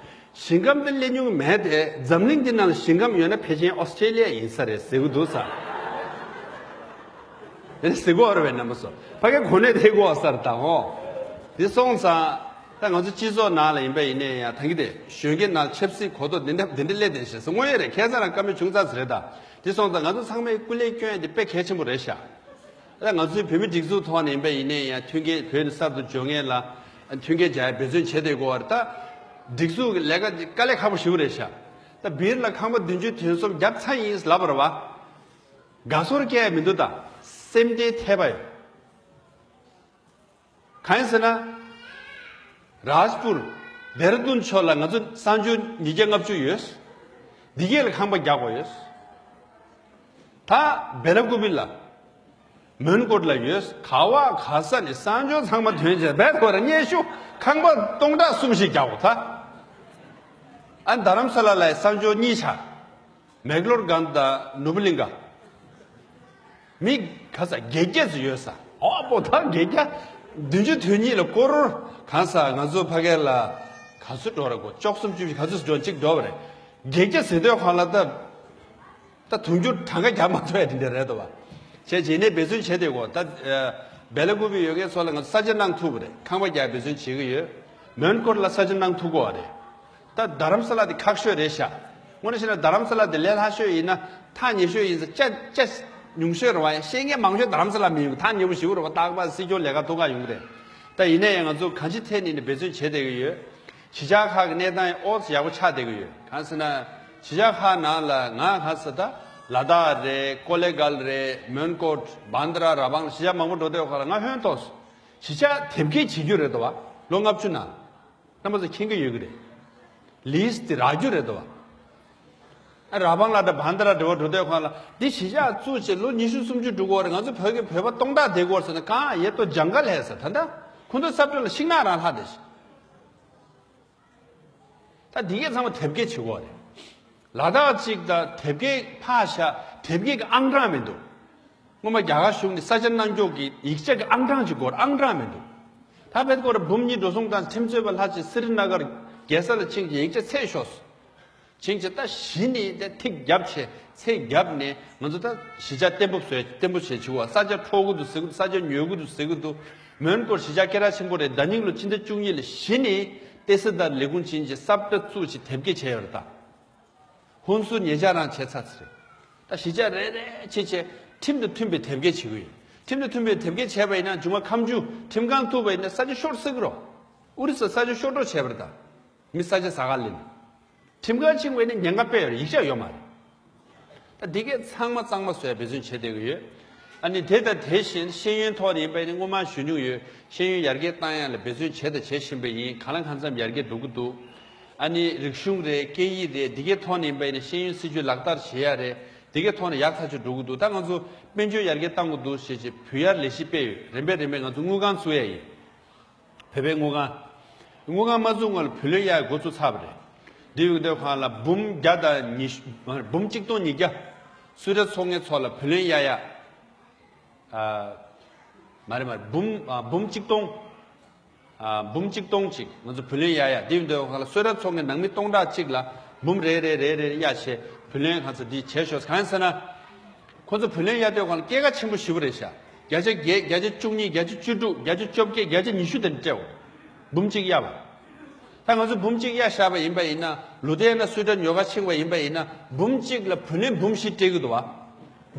ཞིང་ཁམས་དེ་སླེབས་མྱོང་མེད་དེ་འཛམ་གླིང་འདི་ནང་ལ་ཞིང་ཁམས་ཡོད་ན་ཕལ་ཆེར་ཨོ་སི་ཀྲེ་ལི་ཡ་ཡིན་ས་རེད་ཟེར་གི་འདུག་ས། དེ་ནས་ཟེར་གི་ཡོད་རེད་པས་རྣམ་པ་ཚོ། ཕ་གིའི་གོ་གནས་དེ་དགོས་ས་རེད་ད་འོ། དེ་སོང་ཙང་ད་ང་ཚོ་སྤྱི་ཚོགས་ནང་ལ་ཡིན་པ་ཡིན་ནའི་ཡང་ད་གིན་དེ་གཞོན་སྐྱེས་ནང་ཆབ་སྲིད་གོ་རྟོགས་འདི་འདྲ་འདི་འདྲ་སླེབས་བསྡད་ཤག་ཟེར་དངོས་ཡོད་རེད། ཁ་སང་རང་བཀའ་མོལ་བྱུང་ཚར་ས་རེད་ད། དེ་སོང་ཙང་ང་ཚོ་ཚང་མས་སྐུ་ལས་བསྐྱོན་ཡ་དེ་དཔེ་གལ་ཆེན་པོ་རེད་ཤག་ད་ང་ཚོའི་བོད་མི་སྒྲིག་འཛུགས་ཐོག་ནས་ཡིན་པ་ཡིན་ནའི་ཡང་མཐུན་རྐྱེན་བོད་ནས་གསར་དུ་འབྱོར་མཁན་ལ་མཐུན་རྐྱེན་སྦྱར་འབད་བརྩོན་བྱེད་བསྡད་དགོས་པ་རེད་ད། སྒྲིག་འཛུགས་ཀྱི་ལས་ཀ་འདི་དཀའ་ལས་ཁག་པོ་ཞེ་པོ་རེད་ཤག་ད་སྦིར་ལ་ཁང་པ་བདུན་ཅུ་དོན་གསུམ་བརྒྱབ་ཚར་ཡིན་ལབ་པ་རེད་བ། དགའ་ཚོར་སྐྱེ་ཡ་མི་འདུག་ད། སེམས་ཁྲལ་ཐེབས་པ་ཡོད། གང་ཡིན་ཟེར་ན། རཱཇ་པུར། དེ་ར་དུན་ཕྱོགས་ལ་ང་ཚོ་གསང་སྤྱོད་ཉིས་བརྒྱ་ལྔ་བཅུ་ཡོད། འདི་གས་ལ་ཁང་པ་རྒྱག་དགོས་ཡོད། ད་བེ་ལ་ཀུ་པི་ལ། མོན་གྷོ་ལ་ཡོད། ག་བ་ག་ས་ནས་གསང་སྤྱོད་ཚང་མ་ཐོན་བྱས་རྦད་ཁོ་རང་སྙན་ཞུ་ཁང་པ་སྟོང་ཕྲག་གསུམ་ཞིག་རྒྱག་དགོས་ད། ཨ་རྡ་རམ་ས་ལ་ལ་གསང་སྤྱོད་གཉིས་ཆགས། མེག་ལོར་གྷན་དང་ནུབ་ལིང་ག་མི་ག་ས་བརྒྱད་བརྒྱད་ཙམ་ཡོད་ས། ཨོ་པོ་ད་བརྒྱད་བརྒྱ། བདུན་ཅུ་དོན་གཉིས་ལ་སྐོར་རོར་གང་ས་ང་ཚོ་ཕ་གི་ལ་ག་ཚོད་འགྲོ་ར་གོ་བཅུ་གསུམ་བཅུ་བཞི་ག་ཚོད་འགྲོ་གཅིག་འགྲོ་བ་རེད། བརྒྱད་བརྒྱ་ཟེར་དུས་གང་ལ་ད་ད་དུང་ཕྱུར་གྲངས་ཀ་རྒྱག་མ་ཐུབ་ཡ་དེ་འདྲ་རེད་དོ་བ། བྱས་རྗེས་ནས་འབད་བརྩོན་བྱས་དེ་གོ་ད་བེ་ལ་ཀུ་པི་ཡོད་མཁན་ཚོ་ལ་ང་ཚོ་ས་ཆ་གནང་ཐུབ་པ་རེད། ཁང་པ་རྒྱག་འབད་བརྩོན་བྱེད་ཀྱི་ཡོད། མོན་གྷོ་ལ་ས་ཆ་གནང་ཐུབ་གོ་བ་རེད། ད་རྡ་རམ་ས་ལ་དེ་ཁག་ཤོས་རེད་ཤག་དངོས་གནས་བཤད་ན་རྡ་རམ་ས་ལ་དེ་ལས་སླ་ཤོས་ཡིན་ན་ཐག་ཉེ་ཤོས་ཡིན་ས། ཅ་ཅ་ཉུང་ཤོས་རེད་བ། ཡང་ཤེས་མཁན་མང་ཤོས་རྡ་རམ་ས་ལ་མི་ཡོང་། ཐག་ཉེ་པོ་ཞེ་པོ་རེད་བ། རྟག་པར་སྲིད་སྐྱོང་ལས་ཀ་ཐུག་ག་ཡོང་གི་རེད། ད་ཡིན་ན་ཡང་ང་ཚོ་གང་ཅི་ཐད་ནས་ནི་འབད་བརྩོན་བྱེད་བསྡད་ཀྱི་ཡོད། གཞིས་ཆགས་ཁག་གི་གནས་སྟངས་ཡང་ཨོ་ཙམ་ཡག་པོ་ཆགས་བསྡད་ཀྱི་ཡོད། གང་ཟེར་ན། གཞིས་ཆགས་ཁག་ནང་ལ་ང་ག་ས་ད་ལ་དྭགས་རེད། ཀོ་ལེ་གལ་རེད། མོན་གྷོ། བན་དྷ་ར། ར་བང་། གཞིས་ཆགས་མང་པོ་འགྲོ་དུས་ཁ་ལ་ང་ཧོན་ཐོག་སོང་། གཞིས་ཆགས་དེབ་སྐྱེལ་བྱེད་རྒྱུ་རེད་དོ་བ། ལོ་ལྔ་བཅུ་ནང་། རྣམ་པ་ཚོ་མཁྱེན་གྱི་ཡོད་ཀྱི་རེད། ལིས་དེ་རག་རྒྱུ་རེད་དོ་བ། ཨ་ར་བང་ལ་དང་བན་དྷ་ར་འདྲ་བོ་འགྲོ་དུས་ཁ་ལ་འདི་གཞིས་ཆགས་བཙུགས་བྱས་ལོ་ཉི་ཤུ་སུམ་ཅུ་འགྲོ་གི་ཡོད་རེད། ང་ཚོ་བོད་ཀྱི་བོད་པ་སྟོང་ཕྲག་བསྡད་ཀྱི་ཡོད་རེད་ཟེར་ན་གང་ཡེ་ཏོ་ཇང་གལ་ཧེ་ཟེར། ད་ལྟ་ཁོ་ཚོ་སབ་ཏྲ་ལ་ཤིང་ནགས་རང་ལྷག་བསྡད་ཤག་ད་འདི་གས་ཚང་མ་དེབ་སྐྱེལ་བྱེད་དགོས་རེད། ལ་དྭགས་གཅིག་དང་དེབ་སྐྱེལ་ཕར་བཞག་དེབ་སྐྱེལ་གྱི་ཨང་གྲངས་མི་འདུག་སྔོན་མ་རྒྱ་གར་གཞུང་ནས་ས་ཆ་གནང་ཕྱོགས་ཀྱི་ཡིག་ཆ་གི་ཨང་གྲངས་ཅིག་དགོས་རེད། ཨང་གྲངས་མི་འདུག་ད་བེད་ཀོ་ར་འབུམ་གཉིས་འགྲོ་སོང་དང་ཁྲིམས་རྩོད་པ་ལྷག་ཅིག་སི་རི་ན་གར་རྒྱལ་ས་ལ་ཕྱིན་གྱི་ཡིག་ཆ་ཚད་ཤོར་སོང་། ཕྱིན་ཅི་ད་གཞི་ནས་དེ་ཐིག་བརྒྱབ་བྱས་ཚད་བརྒྱབ་ནས་ང་ཚོ་ད་གཞིས་ཆགས་བརྟན་པོ་བཟོས། བརྟན་པོ་བྱས་བྱུང་བ། ས་ཆ་འཕྲོག་གི་འདུག་ཟེར་གི་འདུག་ས་ཆ་ཉོ་གི་འདུག་ཟེར་གི་འདུག་མོན་གྷོ་གཞིས་ཆགས་སྐད་གྲགས་ཆེན་པོ་རེད། ཟླ་ཉིན་ལོ་ཕྱི་ཟླ་བཅུ་གཉིས་ལ་གཞི་ནས་ཏེ་སི་ད་ལས་ཁུངས་ཕྱིན་ཅི་སབ་ཏྲ་བཙུགས་ཅི་དེབ་སྐྱེལ་བྱས་ཡོད་རེད་ད། ཧུན་སུར་ཉེ་ཆར་རང་བྱས་ཚར་ཚར་རེད། ད་གཞིས་ཆགས་རེ་རེ་བྱས་བྱས་ཁྲིམས་དང་མཐུན་པའི་དེབ་སྐྱེལ་བྱེད་ཀྱི་ཡོད། ཁྲིམས་དང་མཐུན་པའི་དེབ་སྐྱེལ་བྱས་པ་ཡིན་ན་མཇུག་མ་ཁ་མཆུ་ཁྲིམས་ཁང་ཐུག་པ་ཡིན་ན་ས་ཆ་ཤོར་སྲིད་ཀྱི་རེད། ཨོ་རི་ས་ས་ཆ་ཤོར་འགྲོ་བྱས་པ་རེད་ད། མི་ས་ཆ་ཟ་ག་ལེན། ཁྲིམས་ཁང་ཕྱིན་པ་ཡིན་ན་ཉེན་ཁ་དཔེ་ཡོད་རེད། ཡིག་ཆ་ཡོད་མ་རེད། ད་འདི་གས་ཚང་མ་གཙང་མ་བཟོ་ཡ་འབད་བརྩོན་བྱེད་བསྡད་ཀྱི་ཡོད། ཨ་ནི་དེ་དང་དེ་བཞིན་ཤེས་ཡོན་ཐོག་ནས་ཡིན་པ་ཡིན་ན་སྔོན་མ་ཞུ་མྱོང་ཡོད། ཤེས་ཡོན་ཡར་རྒྱས་བཏང་ཡག་ལ་འབད་བརྩོན་བྱས་དང་བྱེད་བཞིན་པ་ཡིན། གང་ལ་གང་འཚམ་ཡར་རྒྱས་འགྲོ་གི་འདུག་ཨ་ནི་རིག་གཞུང་རེད། སྐད་ཡིག་རེད། འདི་གའི་ཐོག་ནས་ཡིན་པ་ཡིན་ན་ཤེས་ཡོན་སྲིད་བྱུས་ལག་བསྟར་བྱེད་ཡག་རེད། འདི་གའི་ཐོག་ནས་ཡག་ཐག་ཆོད་འགྲོ་གི་འདུག་ད་ང་ཚོ་དཔལ་འབྱོར་ཡར་རྒྱས་བཏང་དགོས་འདུག་ཞེས་བྱས་བུད་ཡག་ལས་གཞི་སྤེལ་ཡོད། རིམ་པས་རིམ་པས་ང་ཚོ་དངུལ་ཁང་བཙུགས་ཡག་ཡིན། བོད་པའི་དངུལ་ཁང་། དངུལ་ཁང་མ་བཙུགས་སྔོན་ལ་བུ་ལོན་གཡར་འགོ་བཙུགས་ཚར་བ་རེད། འདི་ཡོང་དུས་སྒང་ལ་འབུམ་བརྒྱ་དང་ཉི་ཤུ། འབུམ་གཅིག་སྟོང་ཉིས་བརྒྱ། གསོལ་རས་ཚོགས་ངན་ཚོ་ལ་བུ་ལོན་གཡར་ཡག་ཨ། མ་རེད་མ་རེད། འབུམ་ཨ་འབུམ་གཅིག་སྟོང་། ཨ་འབུམ་གཅིག་སྟོང་གཅིག་ང་ཚོ་བུ་ལོན་གཡར་ཡག་འདི་ཡོང་དུས་སྒང་ལ་གསོལ་རས་ཚོགས་ངན་ནང་མི་སྟོང་ཕྲག་གཅིག་ལ་འབུམ་རེ་རེ་རེ་རེ་གཡར་བྱས་བུ་ལོན་ང་ཚོ་འདི་བྱས་ཤོག་གང་ཟེར་ན། ཁོ་ཚོ་བུ་ལོན་གཡར་དུས་སྒང་ལ་སྐྱེད་ཀ་ཆེན་པོ་ཞེ་པོ་རེད་ཤག་བརྒྱ་ཆ་བརྒྱད། བརྒྱ་ཆ་བཅུ་གཉིས། བརྒྱ་ཆ་བཅུ་དྲུག་བརྒྱ་ཆ་བཅོ་བརྒྱད། བརྒྱ་ཆ་ཉི་ཤུ་དེ་འདྲ་སྤྲད་འོ། འབུམ་གཅིག་གཡར་བ། ད་ང་ཚོ་འབུམ་གཅིག་གཡར་བཞག་པ་ཡིན་པ་ཡིན་ན། ལོ་དེ་ན་གསོལ་ཁྲལ་ཉོ་ག་ཕྱིན་པ་ཡིན་པ་ཡིན་ན། འབུམ་གཅིག་ལ་བུ་ལོན་འབུམ་བཞི་སྤྲད་ཀྱི་འདུག་བ།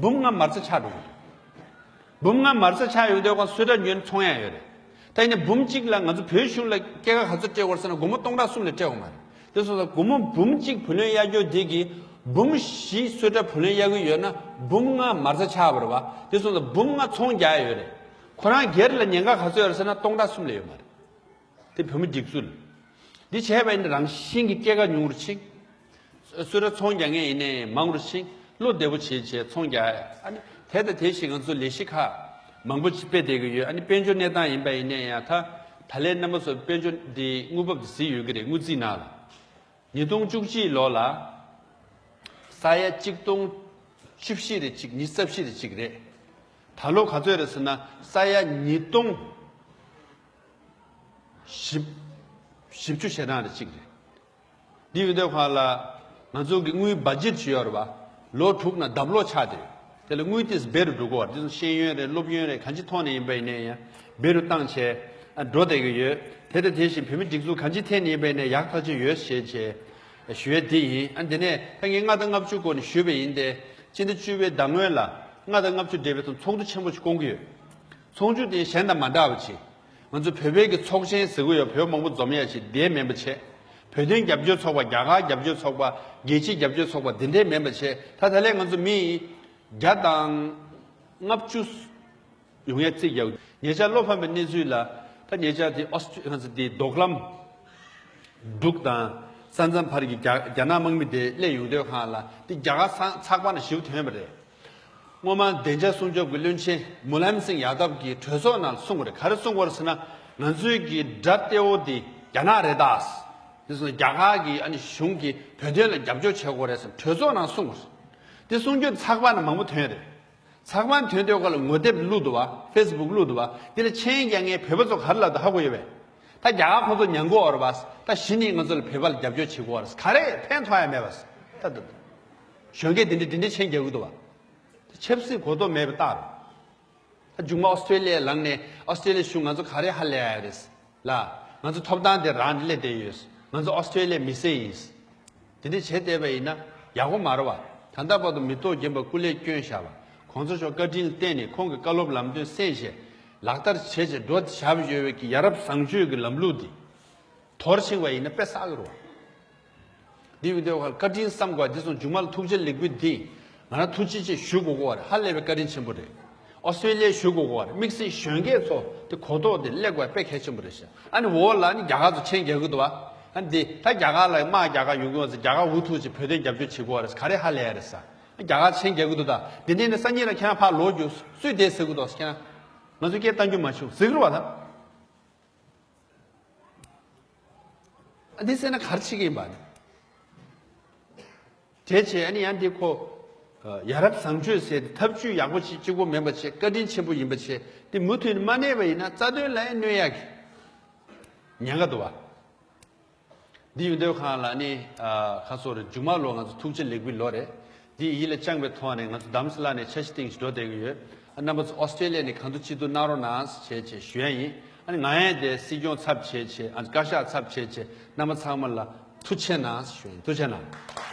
འབུམ་ལྔ་མ་རྩ་ཆག་འགྲོ་གི་འདུག་འབུམ་ལྔ་མ་རྩ་ཆག་ཡོང་དུས་སྒང་གསོལ་ཁྲལ་ཉོས་ན་ཚོང་ཡག་ཡོད་རེད། ད་ཡིན་ན་འབུམ་གཅིག་ལ་ང་ཚོ་བོད་གཞུང་ལ་སྐྱེད་ཀ་ག་ཚོད་སྤྲད་དགོས་རེད་ཟེར་ན་སྒོར་མོ་སྟོང་ཕྲག་གསུམ་ལས་སྤྲད་དགོས་མ་རེད། དེ་སོང་ཙང་སྒོར་མོ་འབུམ་གཅིག་བུ་ལོན་གཡར་རྒྱུ་འདི་གིས་འབུམ་བཞི་གསོལ་ཁྲལ་བུ་ལོན་གཡར་གྱི་ཡོད་ན་འབུམ་ལྔ་མ་རྩ་ཆག་པ་རེད་བ། དེ་སོང་ཙང་འབུམ་ལྔ་ཚོང་རྒྱག་ཡག་ཡོད་རེད། ཁོ་རང་སྒེར་ལ་ཉེན་ཁ་ག་ཚོད་ཡོད་རེད་ཟེར་ན་སྟོང་ཕྲག་གསུམ་ལས་ཡོད་མ་རེད། དེ་བོད་མི་སྒྲིག་འཛུགས། འདི་བྱས་པ་ཡིན་ན་རང་བཞིན་གྱི་སྐྱེད་ཀ་ཉུང་རུ་ཕྱིན། གསོལ་རས་ཚོང་རྒྱག་མཁན་ཡིན་ནའི་མང་རུ་ཕྱིན། བློ་བདེ་པོ་བྱེད་བྱེད་ཚོང་རྒྱག་ཨ་ནི་དེ་དང་དེ་བཞིན་ང་ཚོ་ལས་གཞི་ཁག་མང་པོ་ཅིག་སྤེལ་བསྡད་ཀྱི་ཡོད། ཨ་ནི་དཔལ་འབྱོར་གནས་སྟངས་ཡིན་པ་ཡིན་ནའི་ཡང་ད་ད་ལན་རྣམ་པ་ཚོ་དཔལ་འབྱོར་འདི་དངུལ་འབབ་འདི་གཟིགས་ཡོད་ཀྱི་རེད། དངུལ་རྩིས་ནང་ལ། ཉིས་སྟོང་བཅུ་གཅིག་ལོ་ལ། ས་ཡ་གཅིག་སྟོང་བཅུ་བཞི་རེ་གཅིག་ཉི་ཤུ་རྩ་བཞི་རེ་གཅིག་རེད། ད་ལོ་ག་ཚོད་རེད་ཟེར་ན་ས་ཡ་ཉིས་སྟོང་བཞི་བཅུ་ཞེ་གྲངས་རེ་གཅིག་རེད། འདི་ཡོད་དུས་སྒང་ལ་ང་ཚོ་གི་དངུལ་བ་ཇེཊ་ཅིག་ཡོད་རེད་བ། ལོ་དྲུག་ནང་ལྡབ་ལོག་ཆགས་ཏེ། དེ་ལ་དངུལ་དེ་སྦེ་རུ་འགྲོ་གི་བ་རེད། དེ་ཚོ་ཤེས་ཡོན་རེད། སློབ་ཡོན་རེད། གང་ཅི་ཐོག་ནས་ཡིན་པ་ཡིན་ནའི་ཡང་སྦེ་རུ་བཏང་བྱས་འགྲོ་བསྡད་ཀྱི་ཡོད། དེ་དང་དེ་བཞིན་བོད་མི་སྒྲིག་འཛུགས་གང་ཅི་ཐད་ནས་ཡིན་པ་ཡིན་ནའི་ཡག་ཐག་ཆོད་ཡོད་ཞེས་བྱས་ཞུ་ཡས་དེ་ཡིན། ཨ་འདི་ནས་ད་ངས་ལྔ་དང་ལྔ་བཅུ་སྐོར་ནས་ཞུས་པ་ཡིན་ཏེ། སྤྱི་ཟླ་བཅུ་པའི་ཟླ་སྔོན་ལ་ལྔ་དང་ལྔ་བཅུ་འབྲེལ་བའི་ཐོག་ཚོགས་འདུ་ཆེན་པོ་ཞིག་བསྐོང་གི་ཡོད། ཚོགས་འདུ་དེ་གཞན་དང་མ་འདྲ་བ་ཅིག་ང་ཚོ་བོད་པའི་གི་ཚོགས་ཆེན་ཟེར་གི་ཡོད། བོད་མང་པོ་འཛོམས་ཡ་ཞིག་དེ་མིན་པ་བྱས། བོད་དོན་རྒྱབ་སྐྱོར་ཚོགས་པ། རྒྱ་གར་རྒྱབ་སྐྱོར་ཚོགས་པ། རྒྱལ་སྤྱིའི་རྒྱབ་སྐྱོར་ཚོགས་པ་དེ་འདྲས་མིན་པ་བྱས། ད་ད་ལན་ང་ཚོ་མི་བརྒྱ་དང་ལྔ་བཅུ་ཡོང་ཡ་རྩིས་རྒྱག་ཉེ་ཆར་བློ་ཕམ་པའི་གནས་ཚུལ་ལ། ད་ཉེ་ཆར་དེ་ཨོ་སི་ཁྲི་ང་ཚོ་དེ་རྡོ་ཀླམ་འབྲུག་དང་ས་མཚམས་བར་གྱི་རྒྱ་རྒྱ་ནག་དམག་མི་དེ་སླེབས་ཡོང་དུས་སྒང་ལ་དེ་རྒྱ་གར་ཚགས་པར་ནང་ཞིབ་ཐོན་པ་རེད། སྔོན་མ་བདེ་འཇགས་སྲུང་སྐྱོབ་ཀྱི་བློན་ཆེན་མུ་ལམ་སིང་ཡ་དབ་ཀྱིས་གྲོས་ཚོགས་ནང་གསུངས་པ་རེད། ག་རེ་གསུངས་པ་རེད་ཟེར་ན། ང་ཚོའི་གི་དགྲ་གཏེ་བོ་དེ་རྒྱ་ནག་རེད་ད། དེ་སོང་རྒྱ་གར་གྱི་ཨ་ནི་གཞུང་གིས་བོད་དོན་ལ་རྒྱབ་སྐྱོར་བྱེད་དགོས་རེད་ཟེར་གྲོས་ཚོགས་ནང་གསུངས་པ་རེད། དེ་གསུང་རྒྱུ་ཚགས་པར་ནང་མང་པོ་ཐོན་རེད། ཚགས་པར་ཐོན་དུས་སྒང་ལ་ངོ་དེབ་བླུགས་འདུག་བ། ཕེ་སི་བུག་བླུགས་འདུག་བ། དེ་ལ་མཆན་རྒྱག་མཁན་བོད་པ་ཚོ་ག་རེ་ལབ་འདུག་ཧ་གོ་ཡོད་པས། ད་རྒྱ་གར་ཁོ་ཚོ་ཉན་གི་ཡོད་རེད་བ། ད་གཞི་ནས་ང་ཚོ་ལ་བོད་པ་ལ་རྒྱབ་སྐྱོར་བྱེད་དགོས་རེད། ག་རེ་ཕན་ཐོགས་ཡ་མེད་པ། ད་ད་གཞོན་སྐྱེས་དེ་འདྲས་དེ་འདྲས་མཆན་རྒྱག་གི་འདུག་བ། ད་ཆབ་སྲིད་གོ་རྟོགས་མེད་པའི་རྟགས་རེད། ད་མཇུག་མ་ཨོ་སི་ཀྲེ་ལི་ཡའི་ལངས་ནས་ཨོ་སི་ཀྲེ་ལི་ཡའི་གཞུང་ང་ཚོ་ག་རེ་ཧ་ལས་ཡ་རེད། ལ། ང་ཚོ་ཐོབ་ཐང་དེ་རང་སླེབས་བསྡད་ཡོད། ང་ཚོ་ཨོ་སི་ཀྲེ་ལི་ཡའི་མི་སེར་ཡིན། དེ་འདྲ་བྱས་བསྡད་པ་ཡིན་ན་ཡག་པོ་མ་རེད་བ། ད་ལྟ་བར་དུ་མི་ཐོག་རྒན་པ་སྐུ་ལས་བསྐྱོན་བཞག་པ། གོང་ས་མཆོག་བཀའ་དྲིན་ལ་བརྟེན་ནས་ཁོང་གི་བཀའ་སློབ་ལམ་སྟོན་གསན་བྱས། ལག་བསྟར་བྱས་བྱས་འགྲོ་བཞག་ཡོད་པའི་གི་ཡ་རབས་བཟང་སྤྱོད་ཀྱི་ལམ་ལུགས་འདི། དོར་ཕྱིན་པ་ཡིན་ན་དཔེ་བསགས་ཀྱི་རེད་བ། འདི་ཡོད་དུས་སྒང་ལ་བཀའ་དྲིན་བསམ་དགོས་པ་འདི་སོང་མཇུག་མ་ལ་ཐུགས་རྗེ་ལེགས་འབུལ་འདི། ང་རང་ཐུགས་རྗེ་ཆེ་ཞུ་དགོས་ཀྱི་རེད། ཧ་ལས་པའི་བཀའ་དྲིན་ཆེན་པོ་རེད། ཨོ་སི་ཀྲེ་ལི་ཡ་ཞུ་དགོས་ཀྱི་རེད། དམིགས་བསལ་གཞོན་སྐྱེས་ཚོ་དེ་གོ་རྟོགས་དེ་སླེབས་དགོས་པ་དཔེ་གལ་ཆེན་པོ་རེད་ཤག་ཨ་ནི་འོག་ལ་ནི་རྒྱ་གར་ཚོ་མཆན་རྒྱག་གི་འདུག་བ། ཨ་ནི་དེ་ད་རྒྱ་གར་ལ་དམག་རྒྱག་ག་ཡོང་གི་ཡོད་ཟེར། རྒྱ་གར་འུ་ཐུག་ཅིག་བོད་དོན་རྒྱབ་སྐྱོར་བྱེད་དགོས་རེད། ག་རེ་ཧ་ལས་ཡ་རེད་ཟེར། རྒྱ་གར་མཆན་རྒྱག་གི་འདུག་ད་དེ་འདྲ་ཡིན་ན་སང་ཉིན་ལ་ཁྱེད་རང་ཕར་ལོག་རྒྱུགས། སུས་དེ་ཟེར་གི་འདུག་ཟེར། ཁྱེད་རང་ང་ཚོས་སྐད་བཏང་རྒྱུ་མ་བྱུང་ཟེར་གི་རེད་བ་ད། ཨ་འདི་ཟེར་ན་ག་རེ་བྱེད་ཀྱི་ཡིན་པ། དེ་བྱས་ཨ་ནི་ཡང་འདི་ཁོ། ཡ་རབས་བཟང་སྤྱོད་ཟེར་ཏེ་ཐབས་ཇུས་ཡག་པོ་ཅིག་གཅིག་པོ་མིན་པ་བྱས། བཀའ་དྲིན་ཆེན་པོ་ཡིན་པ་བྱས། འདི་མུ་མཐུད་ནས་མ་གནས་པ་ཡིན་ན་རྩ་དོན་ལ་ཡང་གནོད་ཡག་གི་ཉེན་ཁ་འདུག་བ། འདི་ཡོད་དུས་སྒང་ལ་ནི་ཁ་སོ་རེ་མཇུག་མ་ལོ་ང་ཚོ་ཐུགས་རྗེ་ལེགས་འབུལ་ལོ་རེད། འདི་ཡིད་ལ་བཅངས་པའི་ཐོག་ནས་ང་ཚོ་དམ་སྲི་ལ་ནས་འཆར་གཞི་བཏིང་ཞིག་འགྲོ་བསྡད་ཀྱི་ཡོད། ཨ་རྣམ་པ་ཚོ་ཨོ་སི་ཀྲེ་ལི་ཡ་ནས་གང་ཐུབ་ཅི་ཐུབ་གནང་རོགས་གནང་ཞེས་བྱས་ཞུ་ཡ་ཡིན། ཨ་ནི་ང་ཡང་དེ་སྲིད་སྐྱོང་ཚབ་བྱས་བྱས། ཨ་བཀའ་ཤག་ཚབ་བྱས་བྱས། རྣམ་པ་ཚང་མ་ལ་ཐུགས་རྗེ་གནང་ཞུ་ཡ་ཡིན། ཐུགས་རྗེ་གནང་།